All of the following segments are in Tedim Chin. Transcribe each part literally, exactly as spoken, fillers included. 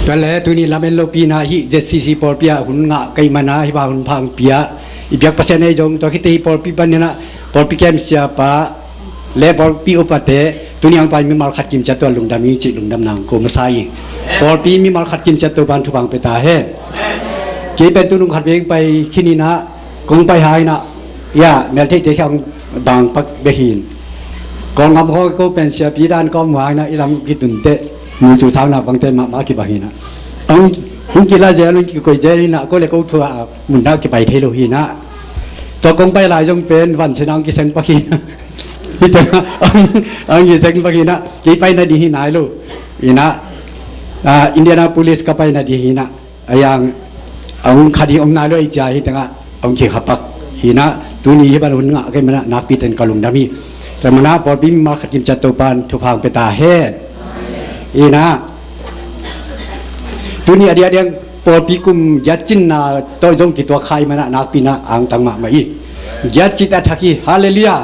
Tua le tuni lamen lopi na hih Z C C pawlpi ah hun ngah ka hih mana hih bang hun phang pia i biak Pasian ei zong tua khite hih pawlpi paninah pawlpi kem siapa le pawlpi upate tuni ang pai mimal khat kim ciat tua lungdam i cih lungdam nang ko masa i pawlpi mimal khat kim ciat tua ban thupang peta he. Kei pen tunung khat veng pai khininah kong pai hainah ia meltheihte khiang bang pak behin kong ngam kho ko pen siapi dan kong mu hainah i lam kitunte mu cu sauna bangte mahmah kibang hinah ang hung kila zel hung kikoi zel hinah ko le ko thua munah kipai thei lo hinah tua kong pai lai zong pen van sinah ang kiseng pak hinah hite ang kiseng pak hinah kei pai na di hinai lo hinah Indianapolis ka pai na di hinah a yang a hong khat hi om nai lo i cia hi tengah a hong kikhapak hinah tuni hi ban hun ngah kei manah nakpi ten ka lungdam hi. Tua manah pawlpi mimal khat kim ciat Topan thupha hong pia ta hen. Hinah tuni a diakdiak pawlpi kum giat cinna tawh zong kituak kha i manah nakpi na angtang mahmah i giat cite a thak hi. Halleluiah.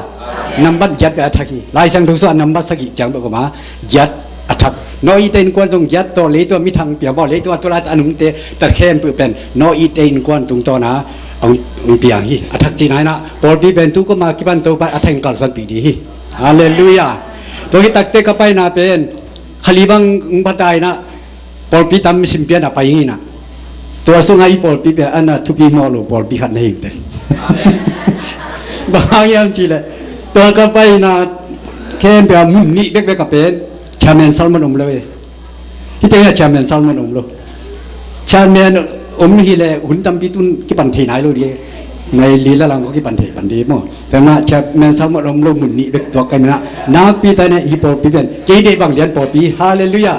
Nambat giat pe a thak hi. Lai Siangtho sungah nambat sagih ciang bek om a giat a thak. Noah te innkuan zong giat tawh leitung a mithang pia baw leitung a tulai a nungte ta khempeuh pen Noah te innkuan tungtawna hong piang hi. A thak cihna inah pawlpi pen tu koma kipan Topa a thak in kalsuanpih dih hi. Halleluiah. Tua hi takte ka paina pen khali bang hong pha ta inah pawlpi tam simpian a pai inginah tua sungah i pawlpi pia ana thupi mawh lo pawlpi khat na hingte. Bang hang hiam cihleh tua ka paina khempeuh a mun nih bekbek a pen chairman Salmon om lo e. Hite hiah chairman Salmon om lo. Chairman om hileh hun tampi tun kipan thei nai lo dih e. Nai li la lang ko kipan thei pan dih maw. Tua mah chairman Salmon om lo mun nih bek tuak kai mena nakpi ta ne hi pawlpi pen kei deih bang lian pawlpi. Halleluiah.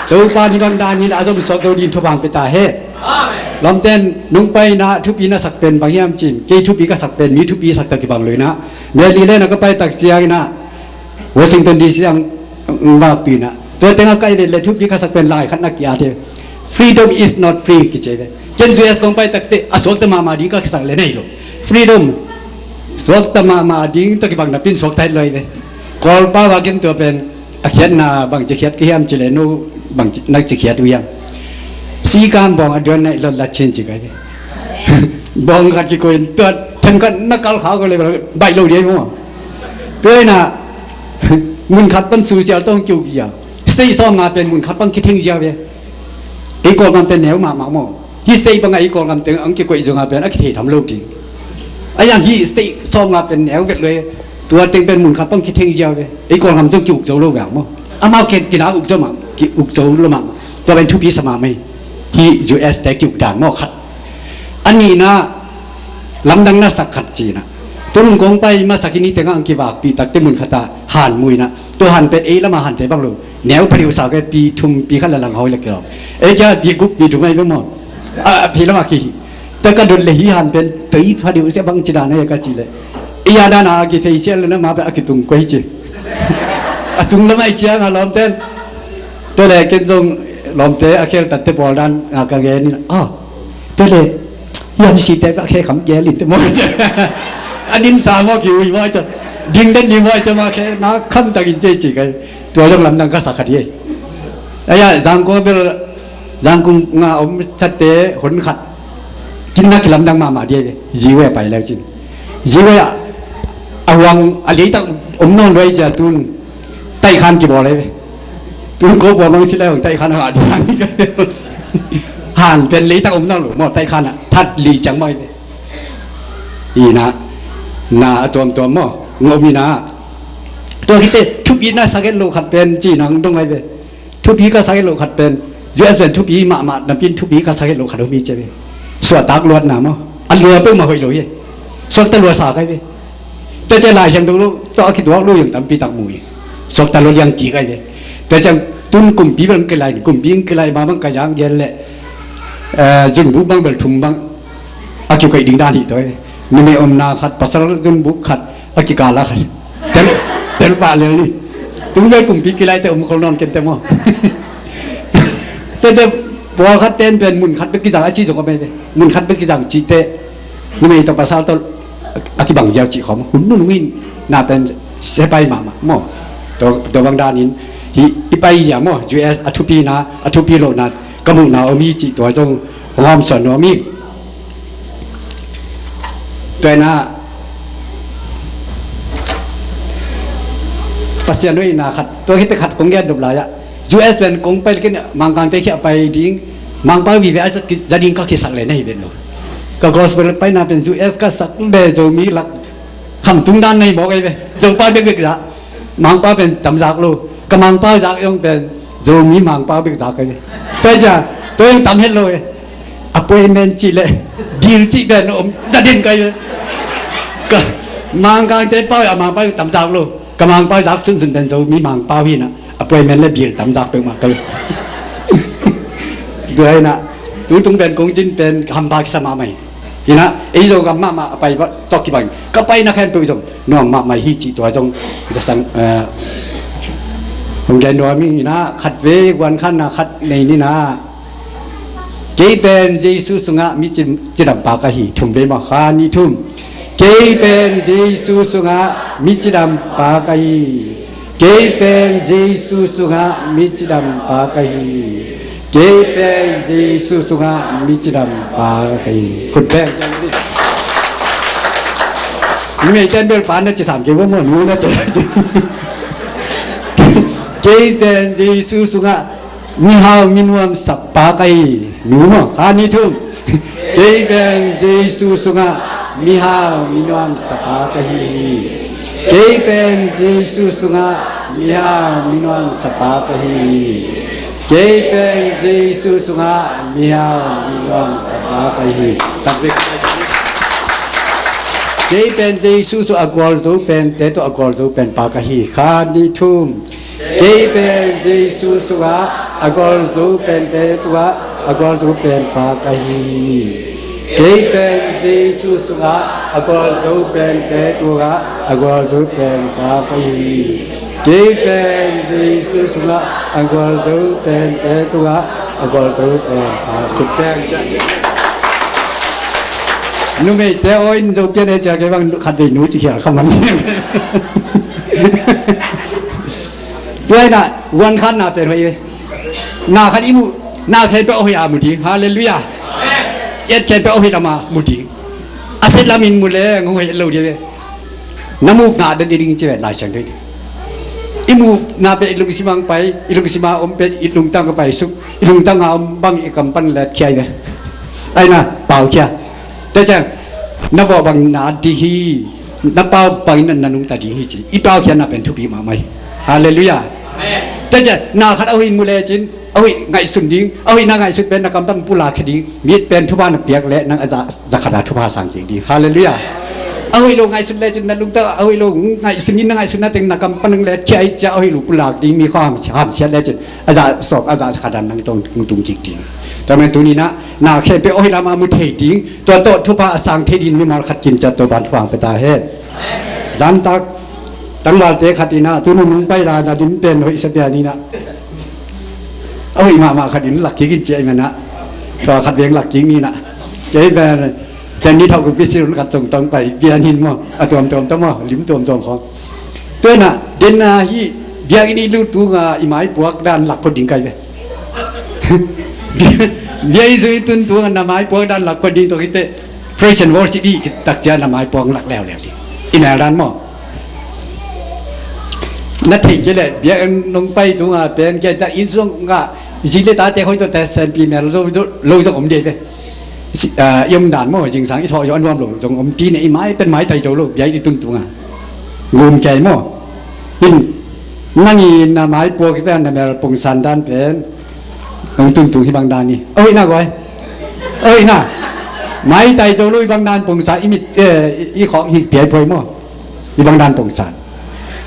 Topa ni bang dan ni la a zong suak zo din thupha hong pia ta he. Lawmten nong paina thupi na sak pen bang hiam cin kei thupi ka sak pen mi thupi sak ta kibang lo inah Mary le na ka pai tak ciang inah Washington D C ang vakpi inah tua tengah ka i le thupi ka sak pen lai khat na ki-at hi. Freedom is not free kici ve. Ken U S kong pai takte a suakta mahmah ding ka kisak le nei lo. Freedom suakta mahmah ding tawh kibang napin suakta het lo hi ve. Kawlpa va ken tua pen a khiatna bangci khiat ka hiam cileh no bangci nak ci khiat uh hiam. Sikam bawng a duan na i lot lat chin ci kai ve. Bawng khat kikoin tua them khat na kal kha ko le baih lo dih maw. Tua inah mun khat pan su sial tawh hong kiuk ziau. State sawm nga pen mun khat pan kitheng ziau ve. Ei Kawlgam pen neu mahmah maw. Hi state bangah ei Kawlgam teng ang kikoih zongah pen a kithei tham lo ding. A yang hi state sawm nga pen neu vet lo e. Tua teng pen mun khat pan kitheng ziau ve. Ei Kawlgam zong ki-uk zo lo veng maw. Amau ken kina uk zo mah ki-uk zo lo mah. Tua pen thupi sa mahmah hi. Hi U S te ki-uk dan maw khat. A nihna lamdang na sak khat cina. Tulung kong pai masak i ni tengah ang kivakpih takte mun khatah han muina. Tua han pen ei lama hante bang lo. Neu phadiu sa ke pi thum pi khat la lang hawi le keu. Ei kia pi guk pi thum ai be maw. A pi lama ki. Ta ka dot le hi han pen tei phadiu sia bang cina na ka ci le. Ei a dana a ki facial le na ma pe a ki tung koi ci. A tung lama i ciang a lawmten. Tua le ken zong lawmte a khel tatte pawl dan a ka gen in. Ah. Tua le, yam si te ka khe kham gel in te maw. A din sa maw ki ui maw ca. Ding den ding maw ca ma khe na kham tak in cei ci kai. Tua zong lamdang ka sa khat hi. Aya zangko bel zangkung nga om sate hon khat. Kin na kilamdang mahmah dia ve. Ziwe pai leu cin. Ziwe a huang a leitak om nawn luai cia tun. Taih khan kibawl ei ve. Tun ko buang bang silai hong taih khan a ngah ding han. Han pen leitak om nang lo maw taih khan a that li ciang maw ei ve. Ina na a tuamtuam maw ngom ina. Tua khite thupi na saget lo khat pen ci nang dong ai ve. Thupi ka saget lo khat pen U S pen thupi mahmah nampin thupi ka saget lo khat humi ce ve. Suahtak luatna maw a lua peuhmah hoih lo hi. Suakta lua sa kai ve. Tua ciang Lai Siangtho lo tawh a kituak lo yang tampi tak mu hi. Suakta lo liang kik ai ve. Tua ciang tun kumpi bel kilai ni kumpi kilai ma bang ka yang gel le. Zunbuk bang bel thum bang a kiukaih ding dan hi tawi. Numei omna khat pasal zunbuk khat a kikala khat. Tel tel pah lel ni. Tung bel kumpi kilai te om khol nawn ken te maw. Tete pawlkhat ten pen mun khat bek kizang a ci zong a bei ve. Mun khat bek kizang cite numei tawh pasal tawh a kibang ziau cih khawm hun nunung in na pen sepai mahmah maw. Tua bang danin Hi, i pai zia maw, U S a thupina, a thupi lohna ka muhna om hi cih tua zong hong hawmsawn nuam hi. Tua inah Pasian hoihna khat, tua khit khat kong gen nop lai ah, U S pen kong pai leh ken Mangkangte khia pai ding, Mangpau vive a za ding ka kisak leh na hi ven lo. Ka gospel paina pen U S ka sak leh Zomi lak khamtung dan na hi mawk ahi ve. Zopau bekbek zak. Mangpau pen tam zak lo. Ka Mangpau zak zong pen Zomi Mangpau bek zak ahi ve. Tua hi ciang tua zong tam het lo e. Appointment cih leh deal cih pen om za den ka hi ve. Ka Mangkangte pau a Mangpau tam zak lo. Ka Mangpau zak sunsun pen Zomi Mangpau hi inah appointment leh bill tam zak peuhmah ka hi. Tua hi inah tutung pen kong cin pen hampha kisa mahmah hi. Inah ei Zogam mahmah a pai tawh kibang ka paina khempeuh zong nuam mahmah hi cih tua zong zasang, eh, hong gen nuam hi. Inah khatvei guankhanna khat nei ni inah. Kei pen Jesu sungah mi ci-, cidampa ka hi. Thum vei maw, kha, nih, thum. Kei pen Jesu sungah mi cidampa ka hi. Kei pen Jesu sungah mi cidampa ka hi. Kei pen Jesu sungah mi cidampa ka hi. Khut beng ciang ni. Numei ten bel pa na ci sam kei vo maw, nu na ci. Kei pen Jesu sungah mihau minuamsa pa ka hi. Nu maw, kha, nih, thum. Kei pen Jesu sungah mihau minuamsa pa ka hi. Kei pen Jesu sungah mihau minuamsa pa ka hi. Kei pen Jesu sungah mihau minuamsa pa ka hi. Kei pen Jesu sungah a gualzo pente tawh a gualzo pen pa ka hi. Kha, nih, thum. Kei pen Jesu sungah a gualzo pente tungah a gualzo pen pa ka hi. Kei pen Jesu sungah a gualzo pente tungah a gualzo pen pa ka hi. Kei pen Jesu sungah a gualzo pente tungah a gualzo pen pa. Khut beng. Numeite aw in zo pian e cia kei bang khatvei nu ci khial kha man. Tua inah guankhanna pen hoih ve. Na khat i muh, na khempeuh a hoih a mu ding. Halleluiah. Et khempeuh a hoih lam a mu ding. A seh lamin mu leng hoih lo ding ve. Na muk ngah den ding ci ve Lai Siangtho in. I muhna pen i lungsim ah pai, i lungsim a om pen i lungtang a pai suk, i lungtang a om bang i kam pan let khia hi ve. Ai na pau khia. Tua ciang na vawh bang na ding hi, na pau bangin na nungta ding hi ci. I paukhiatna pen thupi mahmah hi. Halleluiah. Tua ciang na khat a hoih mu lecin a hoih ngaihsun ding, a hoih na ngaihsut pen na kam pan pulak khia ding. Mit pen thupha na piak leh nang a za, za khat a thupha sang kik ding. Halleluiah. A hoih lo ngaihsut lecin na lungtang a hoih lo ngaihsun in na ngaihsutna teng na kam pan nang let khia hi cia a hoih lo pulak ding mi khua ham, hamsiat lecin a za sawk a za khat a nang tong tung kik ding. Tua man tuni inah na khempeuh a hoih lam a mu thei ding, tua tawh thupha a sang thei ding mimal khat kim ciat Topa'n thupha hong pia ta hen. Zantak tangvalte khat inah tu nung nong pai lai na lim pen hoih sa pian inah a hoih mahmah khat in lak kik in ci ahih man ah tua khat veng lak kik ni inah. Kei pen pen ni thok kupi sirun khat tongtong pai pian in maw, a tuamtuam ta maw, lim tuamtuam khawng. Tua inah den a hih biakinn i lut tungah i maipuak dan lak phot ding ka hi ve. Biakinn sung tun tungah na maipuak dan lak phot ding, tua khit teh praise and worship i tak ciang na maipuak lak leuleu ding. I mel dan maw. Na thei kei leh biakinn nong pai tungah pen kei ta inn sungah zi le tate khoi tawh te senpi mel lo, lo zong om ding ve. Si, ah, i om dan maw, zingsang i thawh zong a nuam lo zong om ti ne, i mai pen maitai zo lo biakinn i tun tungah. Gum kei maw. In nang i na maipuak zan na mel pungsan dan pen nong tun tung hih bang dan hi. Oi na guai. Oi na. Maitai zo lo hih bang dan pungsan i mit, eh, i khawng hih piai poi maw. Hih bang dan pungsan.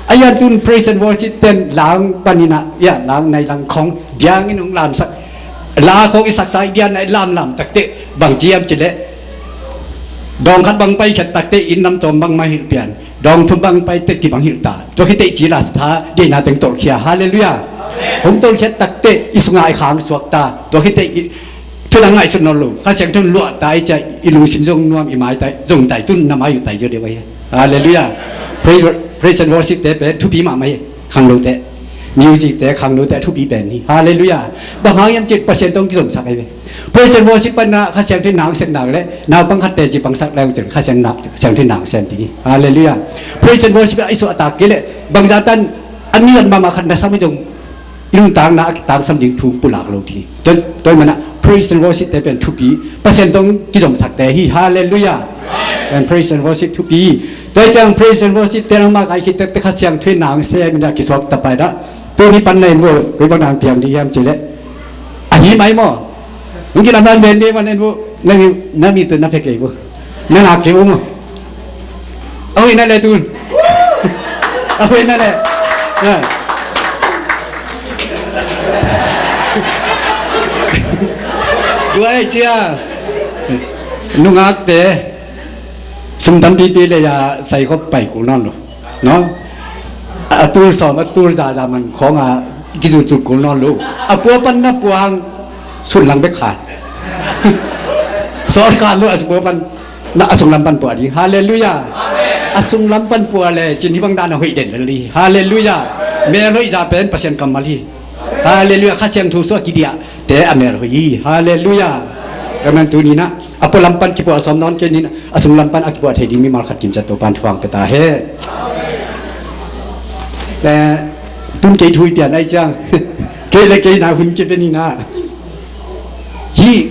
A yan tun praise and worship ten lang pan inah, ya lang nai lang khawng diang in hong lamsak. La khawng i saksa i dian na i lamlam takteh bang ci hiam cih leh dawng khat bang paikhiat takteh inn lam tawm bangmah hilh pian. Dawng thum bang pai teh kibang hilh ta. Tua khit teh i ci la sa tha, deihna teng tolhkhia. Halleluiah. Hong tolhkhiat takteh i sungah i khang suak ta. Tua khit teh i thu dang ngaihsut nawn lo. Kha Siangtho in luah ta i ciah i lungsim zong nuam i maitai. Zong tai tun na mai uh tai zo deuh ahi. Halleluiah. Praise, praise and worship te pen thupi mahmah hi. Khang lo te. Music te, khangno te a thupi pen hi. Halleluiah. Bang hang hiam cih leh Pasian tawh kizomsak ahi ve. Praise and worship pan ah Kha Siangtho in na hong sem nak leh, naupang khat teci pangsak leng cin Kha Siang na, Siangtho in na hong sem ding hi. Halleluiah. Praise and worship ah i suahtak kei leh bangzah tan a mi lam mahmah khat na sam hi dong, i nuntakna a kitangsam ding thu pulak lo ding hi. Tua, tua ahih manin ah praise and worship te pen thupi, Pasian tawh kizomsak te hi. Halleluiah. Tua pen praise and worship thupi hi. Tua ciang praise and worship te nangmah kai khit teh Kha Siangtho in na hong sem in ah kisuak ta pai dah. Tuni pan na en vo, koi bang nang piang ding hiam cih leh, ahi mai maw? Nang kilam dan den ding man en vo. Na mi, na mi tu na phe kei vo. Na na kei vo maw? A hoih na leh tun. A hoih na leh. Na. Tua ahih ciang nungakte sum tampipi lei-a sai khop pai kul nawn lo. No? A tul sawm, a tul za, za man khawng a kizutcut kul nawn lo. A pua pan na pua hang sunglam bek khan. Sawt khan lo, a pua pan na, a sunglam pan pua ding. Halleluiah. A sunglam pan pua leh cin hih bang dan a hoih den lel hi. Halleluiah. Mel hoih zah pen Pasian kammal hi. Halleluiah. Kha Siangtho suah kidiahte a mel hoih hi. Halleluiah. Tua ahih manin tuni in ah a pua lam pan kipuah sawm nawn kei ni in ah, a sunglam pan a kipuah thei ding mimal khat kim ciat Topa'n thupha hong pia ta hen. Eh, tun kei thu i pian ahih ciang, kei leh kei na hun kipia ni in ah. Hih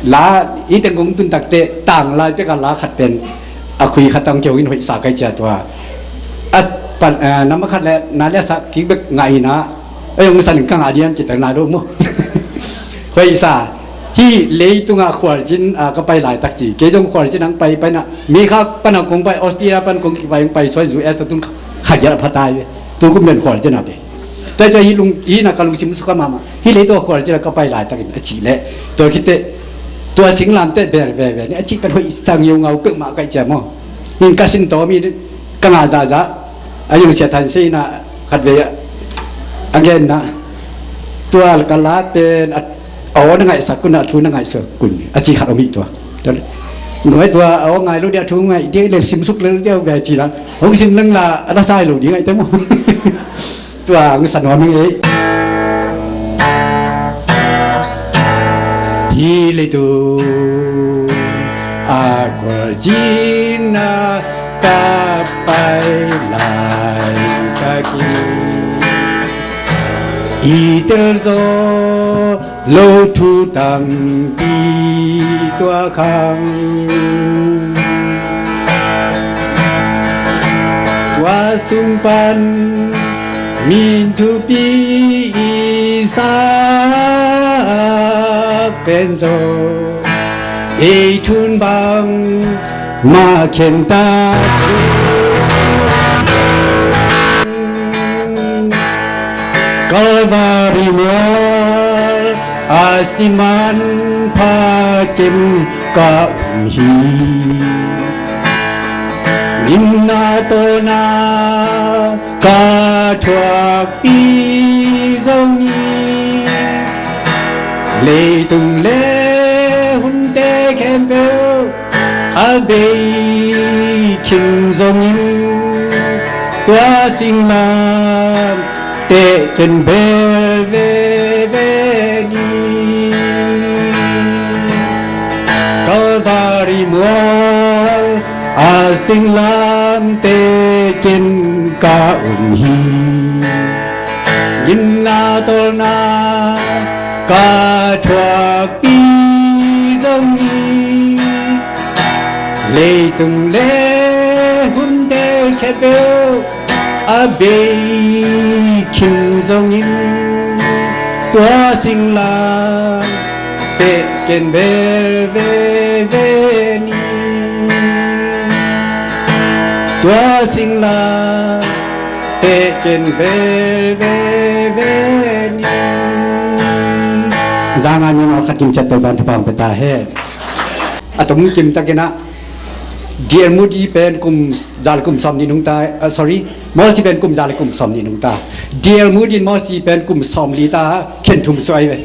la, hih teng kong tun tak teh tanglai pek a la khat pen a khui khat tawh kei hong in hoihsa ka hih ciang tua. A s-, pan, eh, nam a khat leh na leh a sak kik bek ngah in ah, ei, hong san in ka ngah ding hiam cih tak nai lo maw? Hoihsa. Hih leitung ah khualzin, ah, ka pai laitak ci. Kei zong khualzin ah hong pai, pai in ah, Mekha pan ah kong pai, Australia pan kong kipai, hong pai suak in U S tawh tun kha giat a pha ta hi ve. Tu kum pen khualzin ah pai. Tua ciang hih lung, hih in ah ka lungsim sukha mahmah. Hih leitung ah khualzin ah ka pai laitakin a cih leh, tua khit teh, tua singlamteh bel veve ni a cih pen hoihsa ngeungau peuhmah ka hih ciang maw. Hih ka sin tawm hi, ka ngah zahzah. A, Sia Than Sing in ah khatvei a gen in ah, tua ka la pen a, a aw na ngaihsak un ah, a thu na ngaihsak un a ci khat om hi tua. Nuai, tua a aw ngai lo ding, a thu ngai ding leh simsuk lel ding ve ci in ah, hong sim leng la a la sai lo ding ngaih teh maw. Tua hong sa nuam ing ei. Hih leitung a khualzin ah ka pai laitakin i tel zo lo thu tampi tuah khang. Tua sung pan min thupi i sak pen zo, ei thu in bangmah khen ta. Calvary mual a si manpha ken ka um hi. Gimna tawlna ka thuakpih zongin, leitung le hunte khempeuh a bei khin zongin, tua singlamteh ken bel veve ni. Calvary mual a singlamteh ken ka um hi. Gimna tawlna ka thuakpih zongin, leitung le hunte khempeuh a bei khin zongin, tua singlamteh ken bel veve ni. Tua singlamteh ken bel veve ni. Zanga ni ngal khat kim ciat Topa'n thupha hong pia ta hen. A tungkim takin ah, D L Moody pen kum za le kum sawmnih nungta, ah, sorry, Mosi pen kum za le kum sawmnih nungta. D L Moody in Mosi pen kum sawmli ta, khen thum suai ve.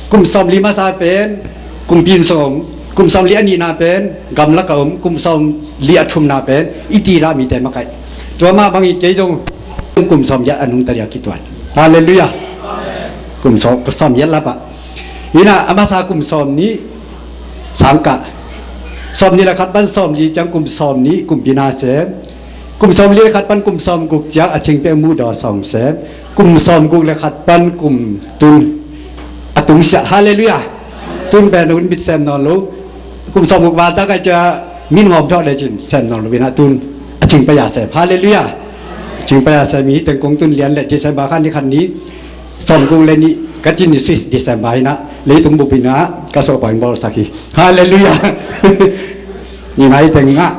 Kum sawmli masa pen kumpi inn sung om, kum sawmli a nihna pen gamlak a om, kum sawmli a thumna pen i tira mite makaih. Tua mah bangin kei zong kum sawmli a nungta dia kituat. Halleluiah. Kum sawm, kum sawm giat lap ah. Inah a masa kum sawm nih sangkah, sawm nih le khat pan sawm li ciang kum sawm nih kumpi na sem. Kum sawm li le khat pan kum sawm guk ciang a cingpi a mudaw sawm sem. Kum sawm guk le khat pan kum tun a tungsiah. Halleluiah. Tun pen hun bit sem nawn lo. Kum sawm guk val tak a cia min hawm thawh le cin sem nawn lo inah tun a cingpi a sem. Halleluiah. Cingpi a sem hi teng kong tun lian le December khan ni khan ni sawm guk le nih ka cin ni six December inah leitung bup inah ka sawhpaing bawlsak hi. Halleluiah. Ni mai teng ngah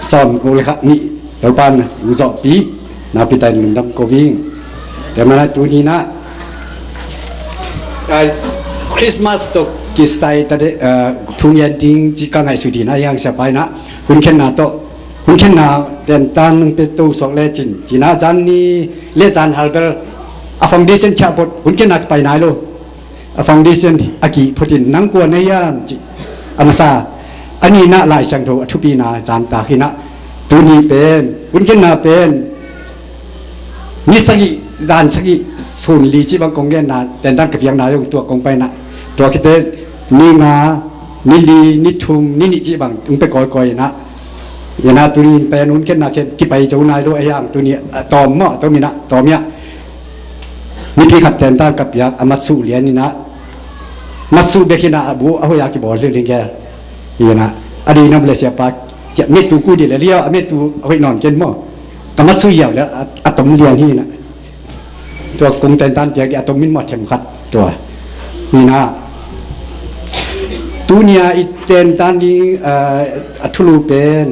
sawm guk le khat nih Topan lungzawhpih nakpi takin lungdam ko ing. Tua manah tuni inah Christmas tawh kisai tate thungen ding ci ka ngaihsut inah hiang siapa inah hun khenna tawh hun khenna tentan nung pe to suak le cin cinah zan ni le zan hal bel a foundation ciah phot hun khenna kipai nai lo. A foundation a kih photin nang kua na hiam ci a masa a nihna Lai Siangtho a thupina zan tak inah tuni pen hun khenna pen ni sagih zan sagih sun li ci bang kong genna tentan ka piakna zong tua kong paina tua khite ni nga ni li ni thum ni nih ci bang ung pe kawikawi inah inah tuni pen hun khenna khen kipai zo nai lo a hiang tuni a tawm maw tawm inah tawm iah mipi khat tentan ka piak a matsuh lian inah matsuh bek inah a bu a hoih a kibawl hlilh ding gel inah a dei nam le siapa kia mitu ku dih le liau a mitu a hoih nawn ken maw ka matsuh iau le a tom lian hi inah tua kong tentan piak dih a tom min maw themkhat tua inah tunia i tentan ding a thulu pen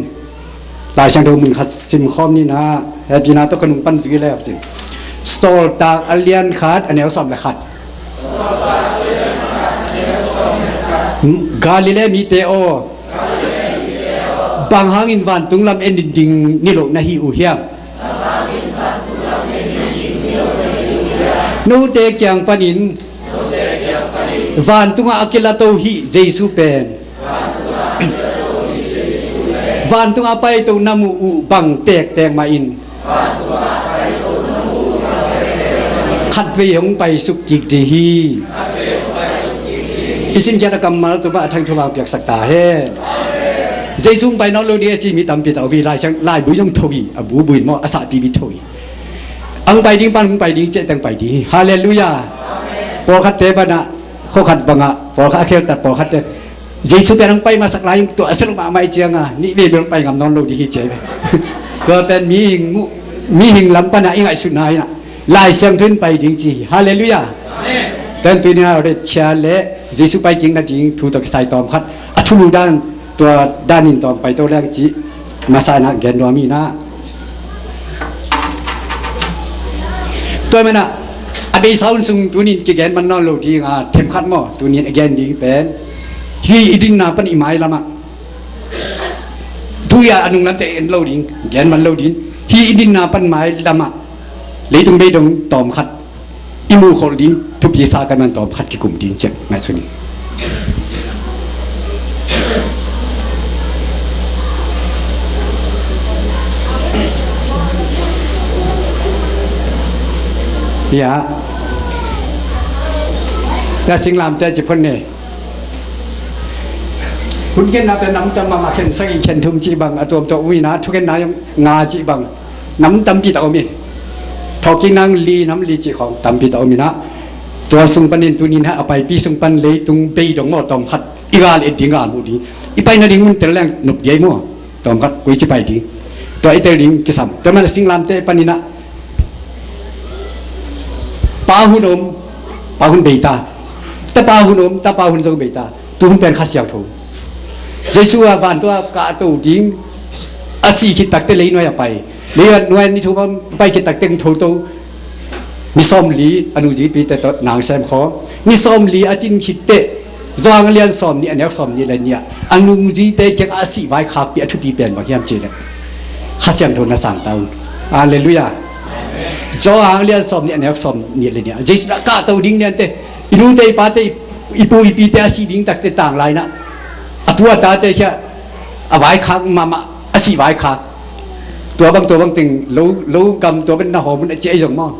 Lai Siangtho mun khat simkhawm ni inah hehpihna tawh ka nung pan zui le cin Sawltak a lian khat a neu sawm le khat. Galilee mite aw, bang hangin vantung lam en ding ni lo na hi uh hiam? Note kiang panin vantungah a kilato hih Jesu pen vantungah a paito na muh uh bang tektek mah in khatvei hong paisuk kik dih hi. I sinkhiat a kammal tua bang a thang thubang piaksak ta hen. Jesu hong pai nawn lo dih a ci mi tampi ta uh hi. Lai Siang, laibu zong tho hi. A bubu in maw a sahpipi tho hi. Ang pai ding pan hong pai ding ciah teng pai dih hi. Halleluiah. Pawlkhatte banah khuakhat bangah pawlkhat a kheltat pawlkhatte Jesu pen hong pai masak lai tua a sel mahmah i cianga nih vei bel pai ngam nawn lo dih hi cia hi ve. Tua pen mihing muh mihing lam panah i ngaihsutna inah Lai Siangtho in pai ding ci hi. Halleluiah. Tua in tunia retchia le Jesu pai kik nading thu tawh kisai tawm khat a thulu dan tua danin tawm paito leng cih masa inah gen nuam inah tua manah a beisa hun sung tunin kigen man nawn lo dinga themkhat maw tunin a gen ding pen hi i dinna pan i mailamah tuia a nunglamte en lo ding gen man lo ding hi i dinna pan mailamah leitung beidong tawmkhat i muhkholh ding thupi sa kan man tawmkhat kikum ding ciang ngaihsun in. Ia ia singlamte ci phone ne hun khenna pen namtam mama khen sagih khen thum cih bang a tuamtuah um ina thu khenna nga cih bang nam tampi tak om hi. Thawhkik nang li nam li cih khawng tampi tak om inah tua sung panin tunin a paipi sung pan leitung beidong maw tawmkhat i gal et ding gal muh ding i pai nading mun tel leng nop diai maw tawmkhat koi ci pai ding tua i tel ding kisam tua man a singlamte paninah pa hun om pa hun beita tapa hun om tapa hun zong beita tu hun pen Kha Siangtho Jesu a van tua kahto ding a sih khit takte leinuai a pai leinuai ni thum a pai khit takte kong thoto ni sawmli a nungzuipite tawh nang sem khaw ni sawmli a cin khitte Johan a lian sawmnih a neu sawmnih le nih ah a nungzuite kiangah a sih vaikhakpi a thupi pen bang hiam cih leh Kha Siangtho na sang ta un. Halleluiah. Johan a lian sawmnih a neu sawmnih le nih ah Jesu a kahto ding liante i nute i pate i pu i pite a sih ding takte tang lainah a pu a tate khia a vaikhak mahmah a sih vaikhak tua bang tua bang teng lo lo kam tua bang na hawm un a ciah i zong maw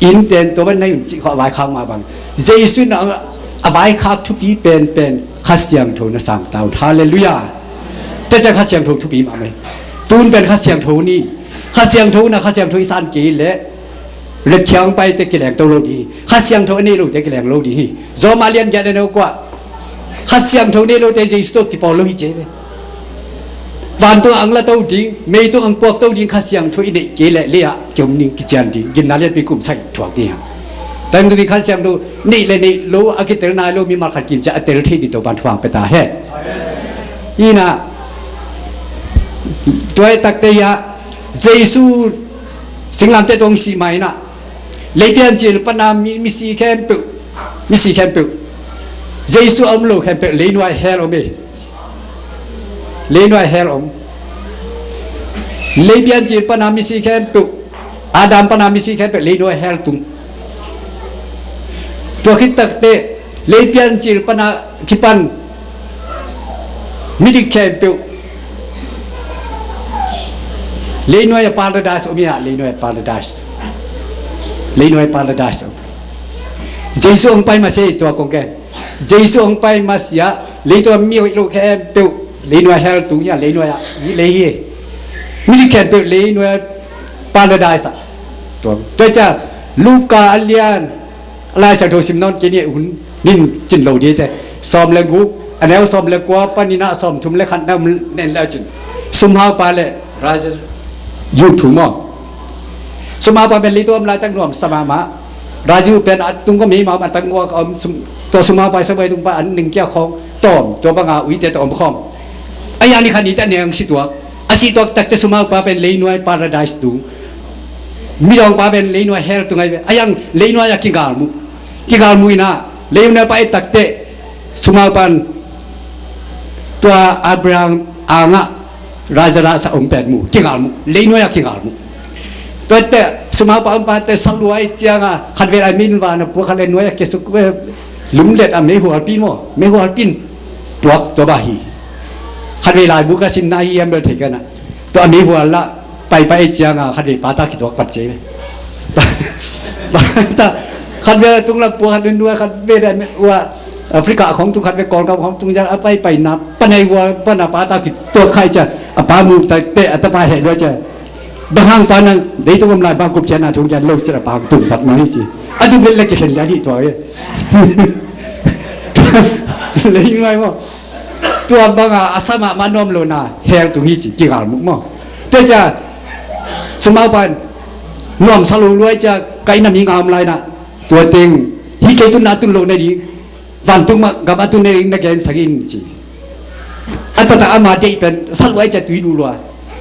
Innte in tua bang na hi un cih khawng a vaikhak mah bang, Jesu in a vaikhak thupi penpen Kha Siangtho na sang ta un. Halleluiah. Tua ciang Kha Siangtho thupi mahmah hi. Tun pen Kha Siangtho ni. Kha Siangtho na, Kha Siangtho i san kei leh Rev Thiang Pai te kileng to lo ding hi. Kha Siangtho a nei lote kileng lo ding hi. Rom a lian giat a neu kua, Kha Siangtho nei lote Jesu tawh kipawl lo hi ci hi ve. Vantung ang la to ding, meitung ang puak to ding Kha Siangtho i neih kei leh lei-ah kiom ding, kician ding, ginna lianpi kum sagih thuak ding hi hang. Tua hi tung ding Kha Siangtho neih le neih lo a kitel nai lo mimal khat kim ciang a tel thei ding Topa'n thupha pia ta hen. Ina, tua hi takte hi a, Jesu singlamteh tawh hong sih ma-in ah, lei piancil pana mi, misi khempeuh, misi khempeuh, Jesu a om lo khempeuh leinuai hell om hi. Leinuai hell om. Lei piancil pana misi khempeuh, Adam pana misi khempeuh leinuai hell tung. Tua khit takte lei piancil pana kipan midik khempeuh leinuai a paradise om hi a, leinuai a paradise. Leinuai a paradise om. Jesu hong pai masiah tua kong gen. Jesu hong pai masiah leitung a mi hoih lo khempeuh leinuai hell tung hi a, leinuai ah lei hi. Midik khempeuh leinuai paradise ah. Tua, tua ciang Luka a lian, Lai Siangtho sim nawn kei ni, hun nin cin lo ding te. Sawm le guk, a neu sawm le kua panin ah sawmthum le khat na om nen le cin. Sumhaupa le Lazarus thu maw. Sumhaupa pen leitung a om laitak nuamsa mahmah. Lazarus pen a tung kawm hi mah, a tang uak a om, sum, tua sumhaupa i sabuai tung pan an ning kia khawng tawm, tua banga uite tawh om khawm. A hi a ni khat ni teh a neng si tuak. A sih tuak takte sumhaupa pen leinuai paradise tung. Midawngpa pen leinuai hell tung ahi ve. A hi a leinuai a kigalmuh. Kigalmuh in ah, leinuai pai takte sumhaupa'n tua Abraham angah Lazarus a om pen mu, kigalmuh, leinuai a kigalmuh. Tuate sumhaupa om pate sa lua ahih ciangin khatvei lai min van a puak, khatvei nuai a kiasuk, eh, lunglet a meihualpi maw, meihualpi in puak tua bang hi. Khatvei laibu ka simna hi hiam bel thei ka hi a. Tua a meihual lah paipai ahih ciangin khatvei pata kituak pat ci hi. Pata, khatvei a tung lah puak, khatvei nuai, khatvei a ua Africa khawng tung, khatvei Kawlgam khawng tung ciang a paipaina pan a meihual pan a pata kituak kha ahih ciang a pa mu takte a tapa heh lua ciang, bang hang pa nang leitung om lai bang gupkhiatna thu gen lo ci a, pa tung pat mah hi ci. A tung vel le kikhen lian hi tua hi. Leinuai maw. Tua banga a sa mahmah nuam lohna hell tung hi ci, kigalmuh maw. Tua ciang sumhaupa'n nuamsa lo lua ahih ciang ka inn ah mi nga om lai in ah, tua teng hih kei tunna a tun loh nading vantung gam a tun nading na gensak in ci. A taktak ama deih pen sa lua ahih ciang tui duh lua.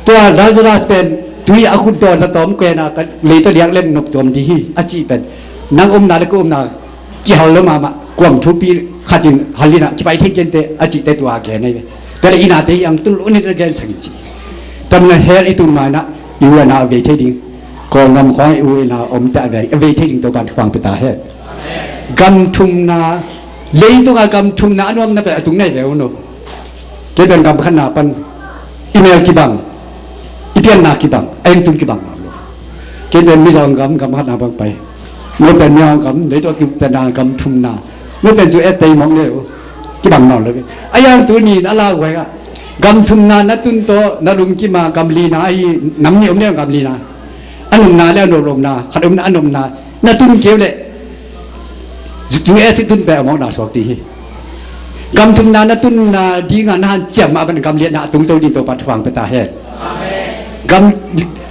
Tua Lazarus pen tui a khut dawn a tawm kuen a, ka lei tawh liak leng nop tuam ding hi a cih pen, nang omna le ka omna kihal lo mahmah, kuam thupi khat in hal in ah kipai thei kei inteh a cihte tua gen ahi ve. Tua leh i nate hi hang, tun loh nading na gensak in ci. Tua manin hell i tun ma in ah i u i nau a vei thei ding. Kawlgam khawng i u i nau omte a vei, a vei thei ding Topa'n thupha pia ta hen. Gam thumna, leitung a gam thumna a nuamna pen a tung na hi ve uh no. Kei pen gam khatna pan i mel kibang, i pianna kibang, a inn tung kibang mah lo. Kei pen Mizo gam, gam khatna bang pai. No pen Mizo gam, leitung a kipianna gam thumna. No pen zu et tei mawk ne uh. Kibang nawn lo. A hi hang tuni in a lauhuai ah, gam thumna na tun tawh na lungkim a, gam lina ahi, nam nih om ne gam lina. A nopna le a nop lohna, khat omna a nopna na tun kei uh leh, U S i tun pen a mawkna suak ding hi. Gam thumna na tunna dingin na hanciam mah bangin gam lina a tung zo ding Topa'n thupha pia ta hen. Gam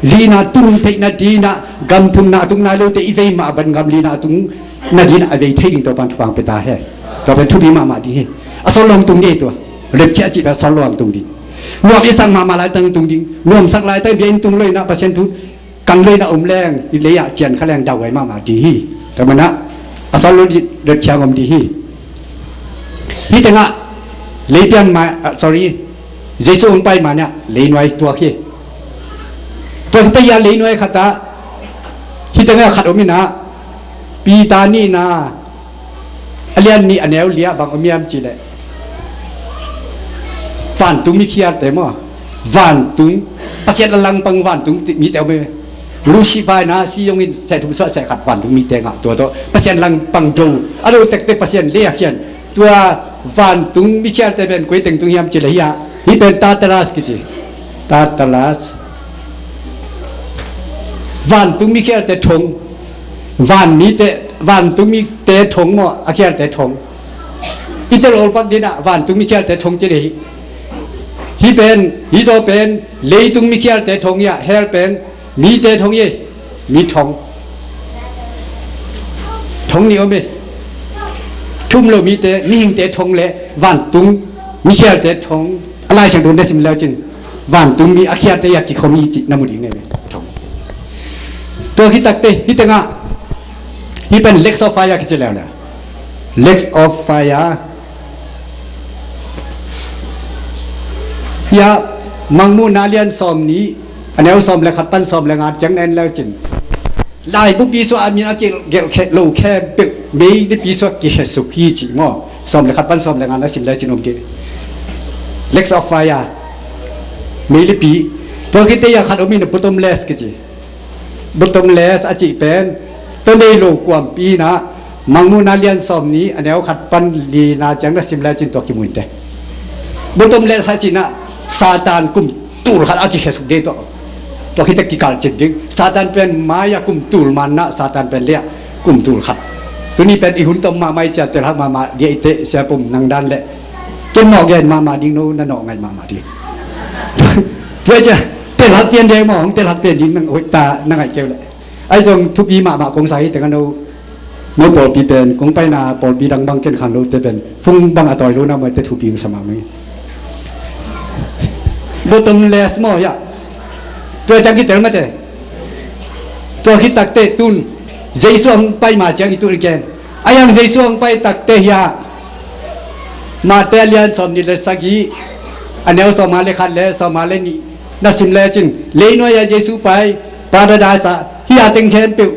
lina tun theihna dingin, gam thumna a tung nai lote i vei mah bangin gam lina a tung nadingin a vei thei ding Topa'n thupha pia ta hen. Tua pen thupi mahmah ding hi. A sawt lo hong tung ding hi tua. Rapture a cih pen a sawt lo hong tung ding. Nuam i sak mahmah laitak hong tung ding. Nuamsak laitak bia in tung lo in ah Pasian thu kang lo in ah om leng, i lei ah cian kha leng dauhuai mahmah ding hi. Tua manin ah a sawt lo ding, rapture om ding hi. Hih tengah lei pian ma, ah, sorry, Jesu hong pai ma-in ah leinuai tuak hi. Tua hi ta hi a, leinuai khat ah, hih tengah khat om in ah, Peter nihna a lian nih a neu li ah bang om hiam cih leh, vantung mikhialte maw, vantung, Pasian a langpang vantung mite om hi. Lucifer na si zongin seh thum suah seh khat vantung mite ngah tua tawh Pasian langpang do. A do tekte Pasian lei a khian. Tua vantung mi khialte pen koi teng tung hiam ci le hi a. Hih pen Tartarus kici. Tartarus. Vantung mi khialte thong. Van mite, vantung mite thong maw, a khialte thong. I tel olpak dinah vantung mi khialte thong ci le hi. Hih pen, hih zaw pen leitung mi khialte thong hi a, hell pen mite thong hi. Mi thong. Thong nih om hi. Thum lo mite, mihingte thong le vantung mi khialte thong. A Lai Siangtho na sim leu cin vantung mi a khialte hi a kikhom hi cih na mu ding ne ve. Thong. Tua khit takte hih tengah hih pen Lake of Fire kici leu le. Lake of Fire. Hia Mangmuhna lian sawm nih, a neu sawm le khat pan sawm le nga ciang na en leu cin. Laibupi suah a min a kigelh khe lo khempeuh mei lipi suah kikhesuk hi cih maw. Sawm le khat pan sawm le nga na sim leu cin om kei. Lake of Fire. Mei lipi. Tua khit teh hia khat om in a bottomless kici. Bottomless a cih pen tua nei lo kuampi inah Mangmuhna lian sawm nih a neu khat pan lina ciang na sim lai cin tua kimu inteh. Bottomless a cih inah Satan kum tul khat a kikhesuk ding tawh. Tua khit teh kikal cin ding. Satan pen mai-ah kum tul man inah Satan pen lei-ah kum tul khat. Tuni pen i hun tom mahmah i ciah telhak mahmah ding i teh siapum nang dan le. Ken nawh gen mahmah ding, no na nawh ngaih mahmah ding. Tua ciah telhak pian ding maw, hong telhak pian ding nang hoih ta na ngaih keu le. Ai zong thupi mahmah kong sa hi tengah no, no pawlpi pen kong paina pawlpi dang bang ken khang lote pen fung bang a tawi lo na maw te thupi hong sa mahmah hi. Bottomless maw hia. Tua ciang kitel mate. Tua khit takte tun Jesu hong pai ma ciang i tul ken. A hiang Jesu hong pai takte hia. Mate a lian sawm nih le sagih, a neu sawm nga le khat le sawm nga le nih na sim le cin. Leinuai-ah Jesu pai, paradise-ah hia teng khempeuh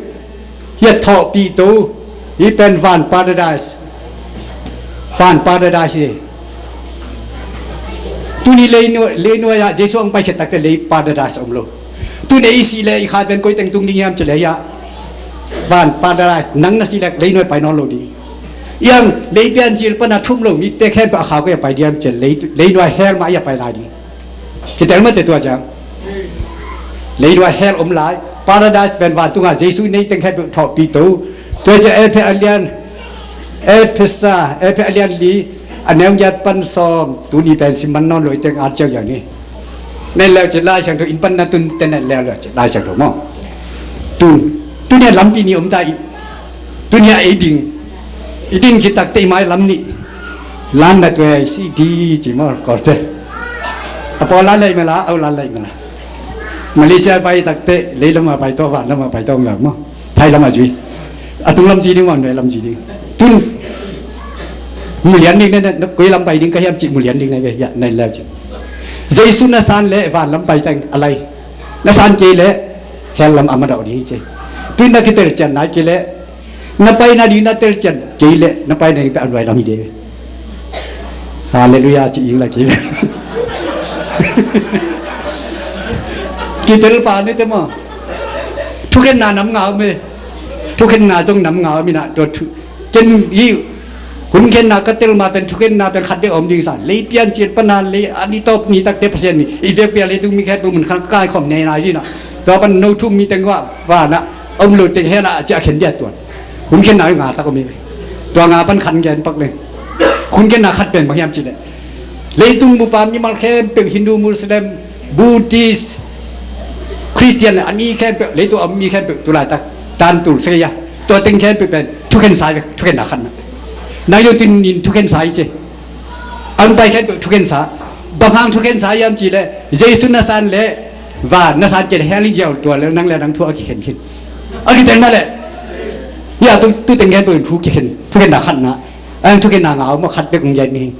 hia thawhpih to. Hih pen van paradise. Van paradise hi. Tuni leinuai, leinuai-ah Jesu hong pai khit takte lei paradise om lo. Tuni i sih le i kha pen koi teng tung ding hiam ci le hia. Van paradise nang na sih le leinuai pai nawn lo ding. Iang lei piancil pana thum lo mite khempeuh a khau kei a pai diam ci le lei, leinuai hell mah i a pai lai ding. Kitel mate tua ciang. Leinuai hell om lai. Paradise pen vantunga Jesu nei teng khempeuh thawhpih to. Tua ciang Efesa a lian, Efesa, Efesa a lian li, a neu giat pan sawm, tuni pen sim man nawn lo i teng at ciau ciau ni. Nen leu ci Lai Siangtho in pan na tun te nen leu leu ci Lai Siangtho maw. Tun, tuni a lampi nih om ta i, tuni a ei ding, i din khit takte i mai lam nih. Lan na tuai si di ci maw, kawlte. A pawl lan lai mela, au lan lai mela. Malaysia pai takte, lei lama pai to, van lama pai to, mela maw. Thai lama zui. A tung lam ci ding, wan lam ci ding. Tun. Mulian ding ne, ne, koi lam pai ding ka hiam ci mulian ding ne ve, ya, nai lau ci. Jesu na san le, van lam pai tang, alai. Na san kei le, hell lam ama dau ding ci. Tun na kitel cian nai kei le, na pai na ding na tel cian kei le, na pai na ding ta anwai lam hi de. Hallelujah, ci ing la kei. Kitel pa ni te maw. Thukhenna nam ngau me. Thukhenna zong nam ngau mi na tua thu. Ken hi hun khenna ka tel ma pen thukhenna pen khat bek om ding sa. Lei piancil pana lei a ni tawp ni takte Pasian ni. I vekpi a leitung mi khat bu mun khan kai khawm nei nai ding na. Tua pan no thum mi teng wa, wa na. Om lo teng hell a ci a khen dia tuan. Hun khenna nga tak om hi. Tua nga pan khan gen pak le. Hun khenna khat pen bang hiam ci le. Leitung bupa mimal khempeuh Hindu, Muslim, Buddhist, Christian a mi khempeuh, leitung a mi khempeuh tu laitak tan tul sia. Tua teng khempeuh pen thukhen sa, thukhen na khan na. Nang yo tin nin thukhen sa i ce. Ang pai khempeuh thukhen sa. Bang hang thukhen sa hiam ci le, Jesu na san le, va na san kei le hell i ziau tua le, nang le nang thu a kikhen khin. A kiten na le. Ya tu, tu teng khempeuh thu kikhen, thukhen na khan na. Ang thukhen na ngau ma khat bek ung yai ni.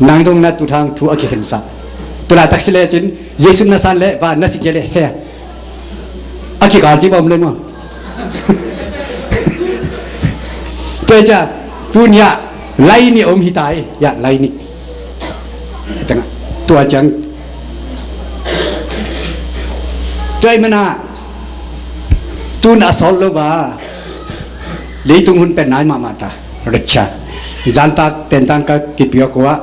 Nang dong na tu thang thu a kikhen sa. Tu la taksi le cin, Jesu na san le, va na si kei le, he. A kikal ci bom le maw. Tua ca, tu nia, lai ni om hi tai, ya, lai ni. Tengah, tua ciang. Tua i mana, Tun a sawt lo ba, leitung hun pen nai mahmah ta. Rapture. Zantak tentang ka kipiak uh ah,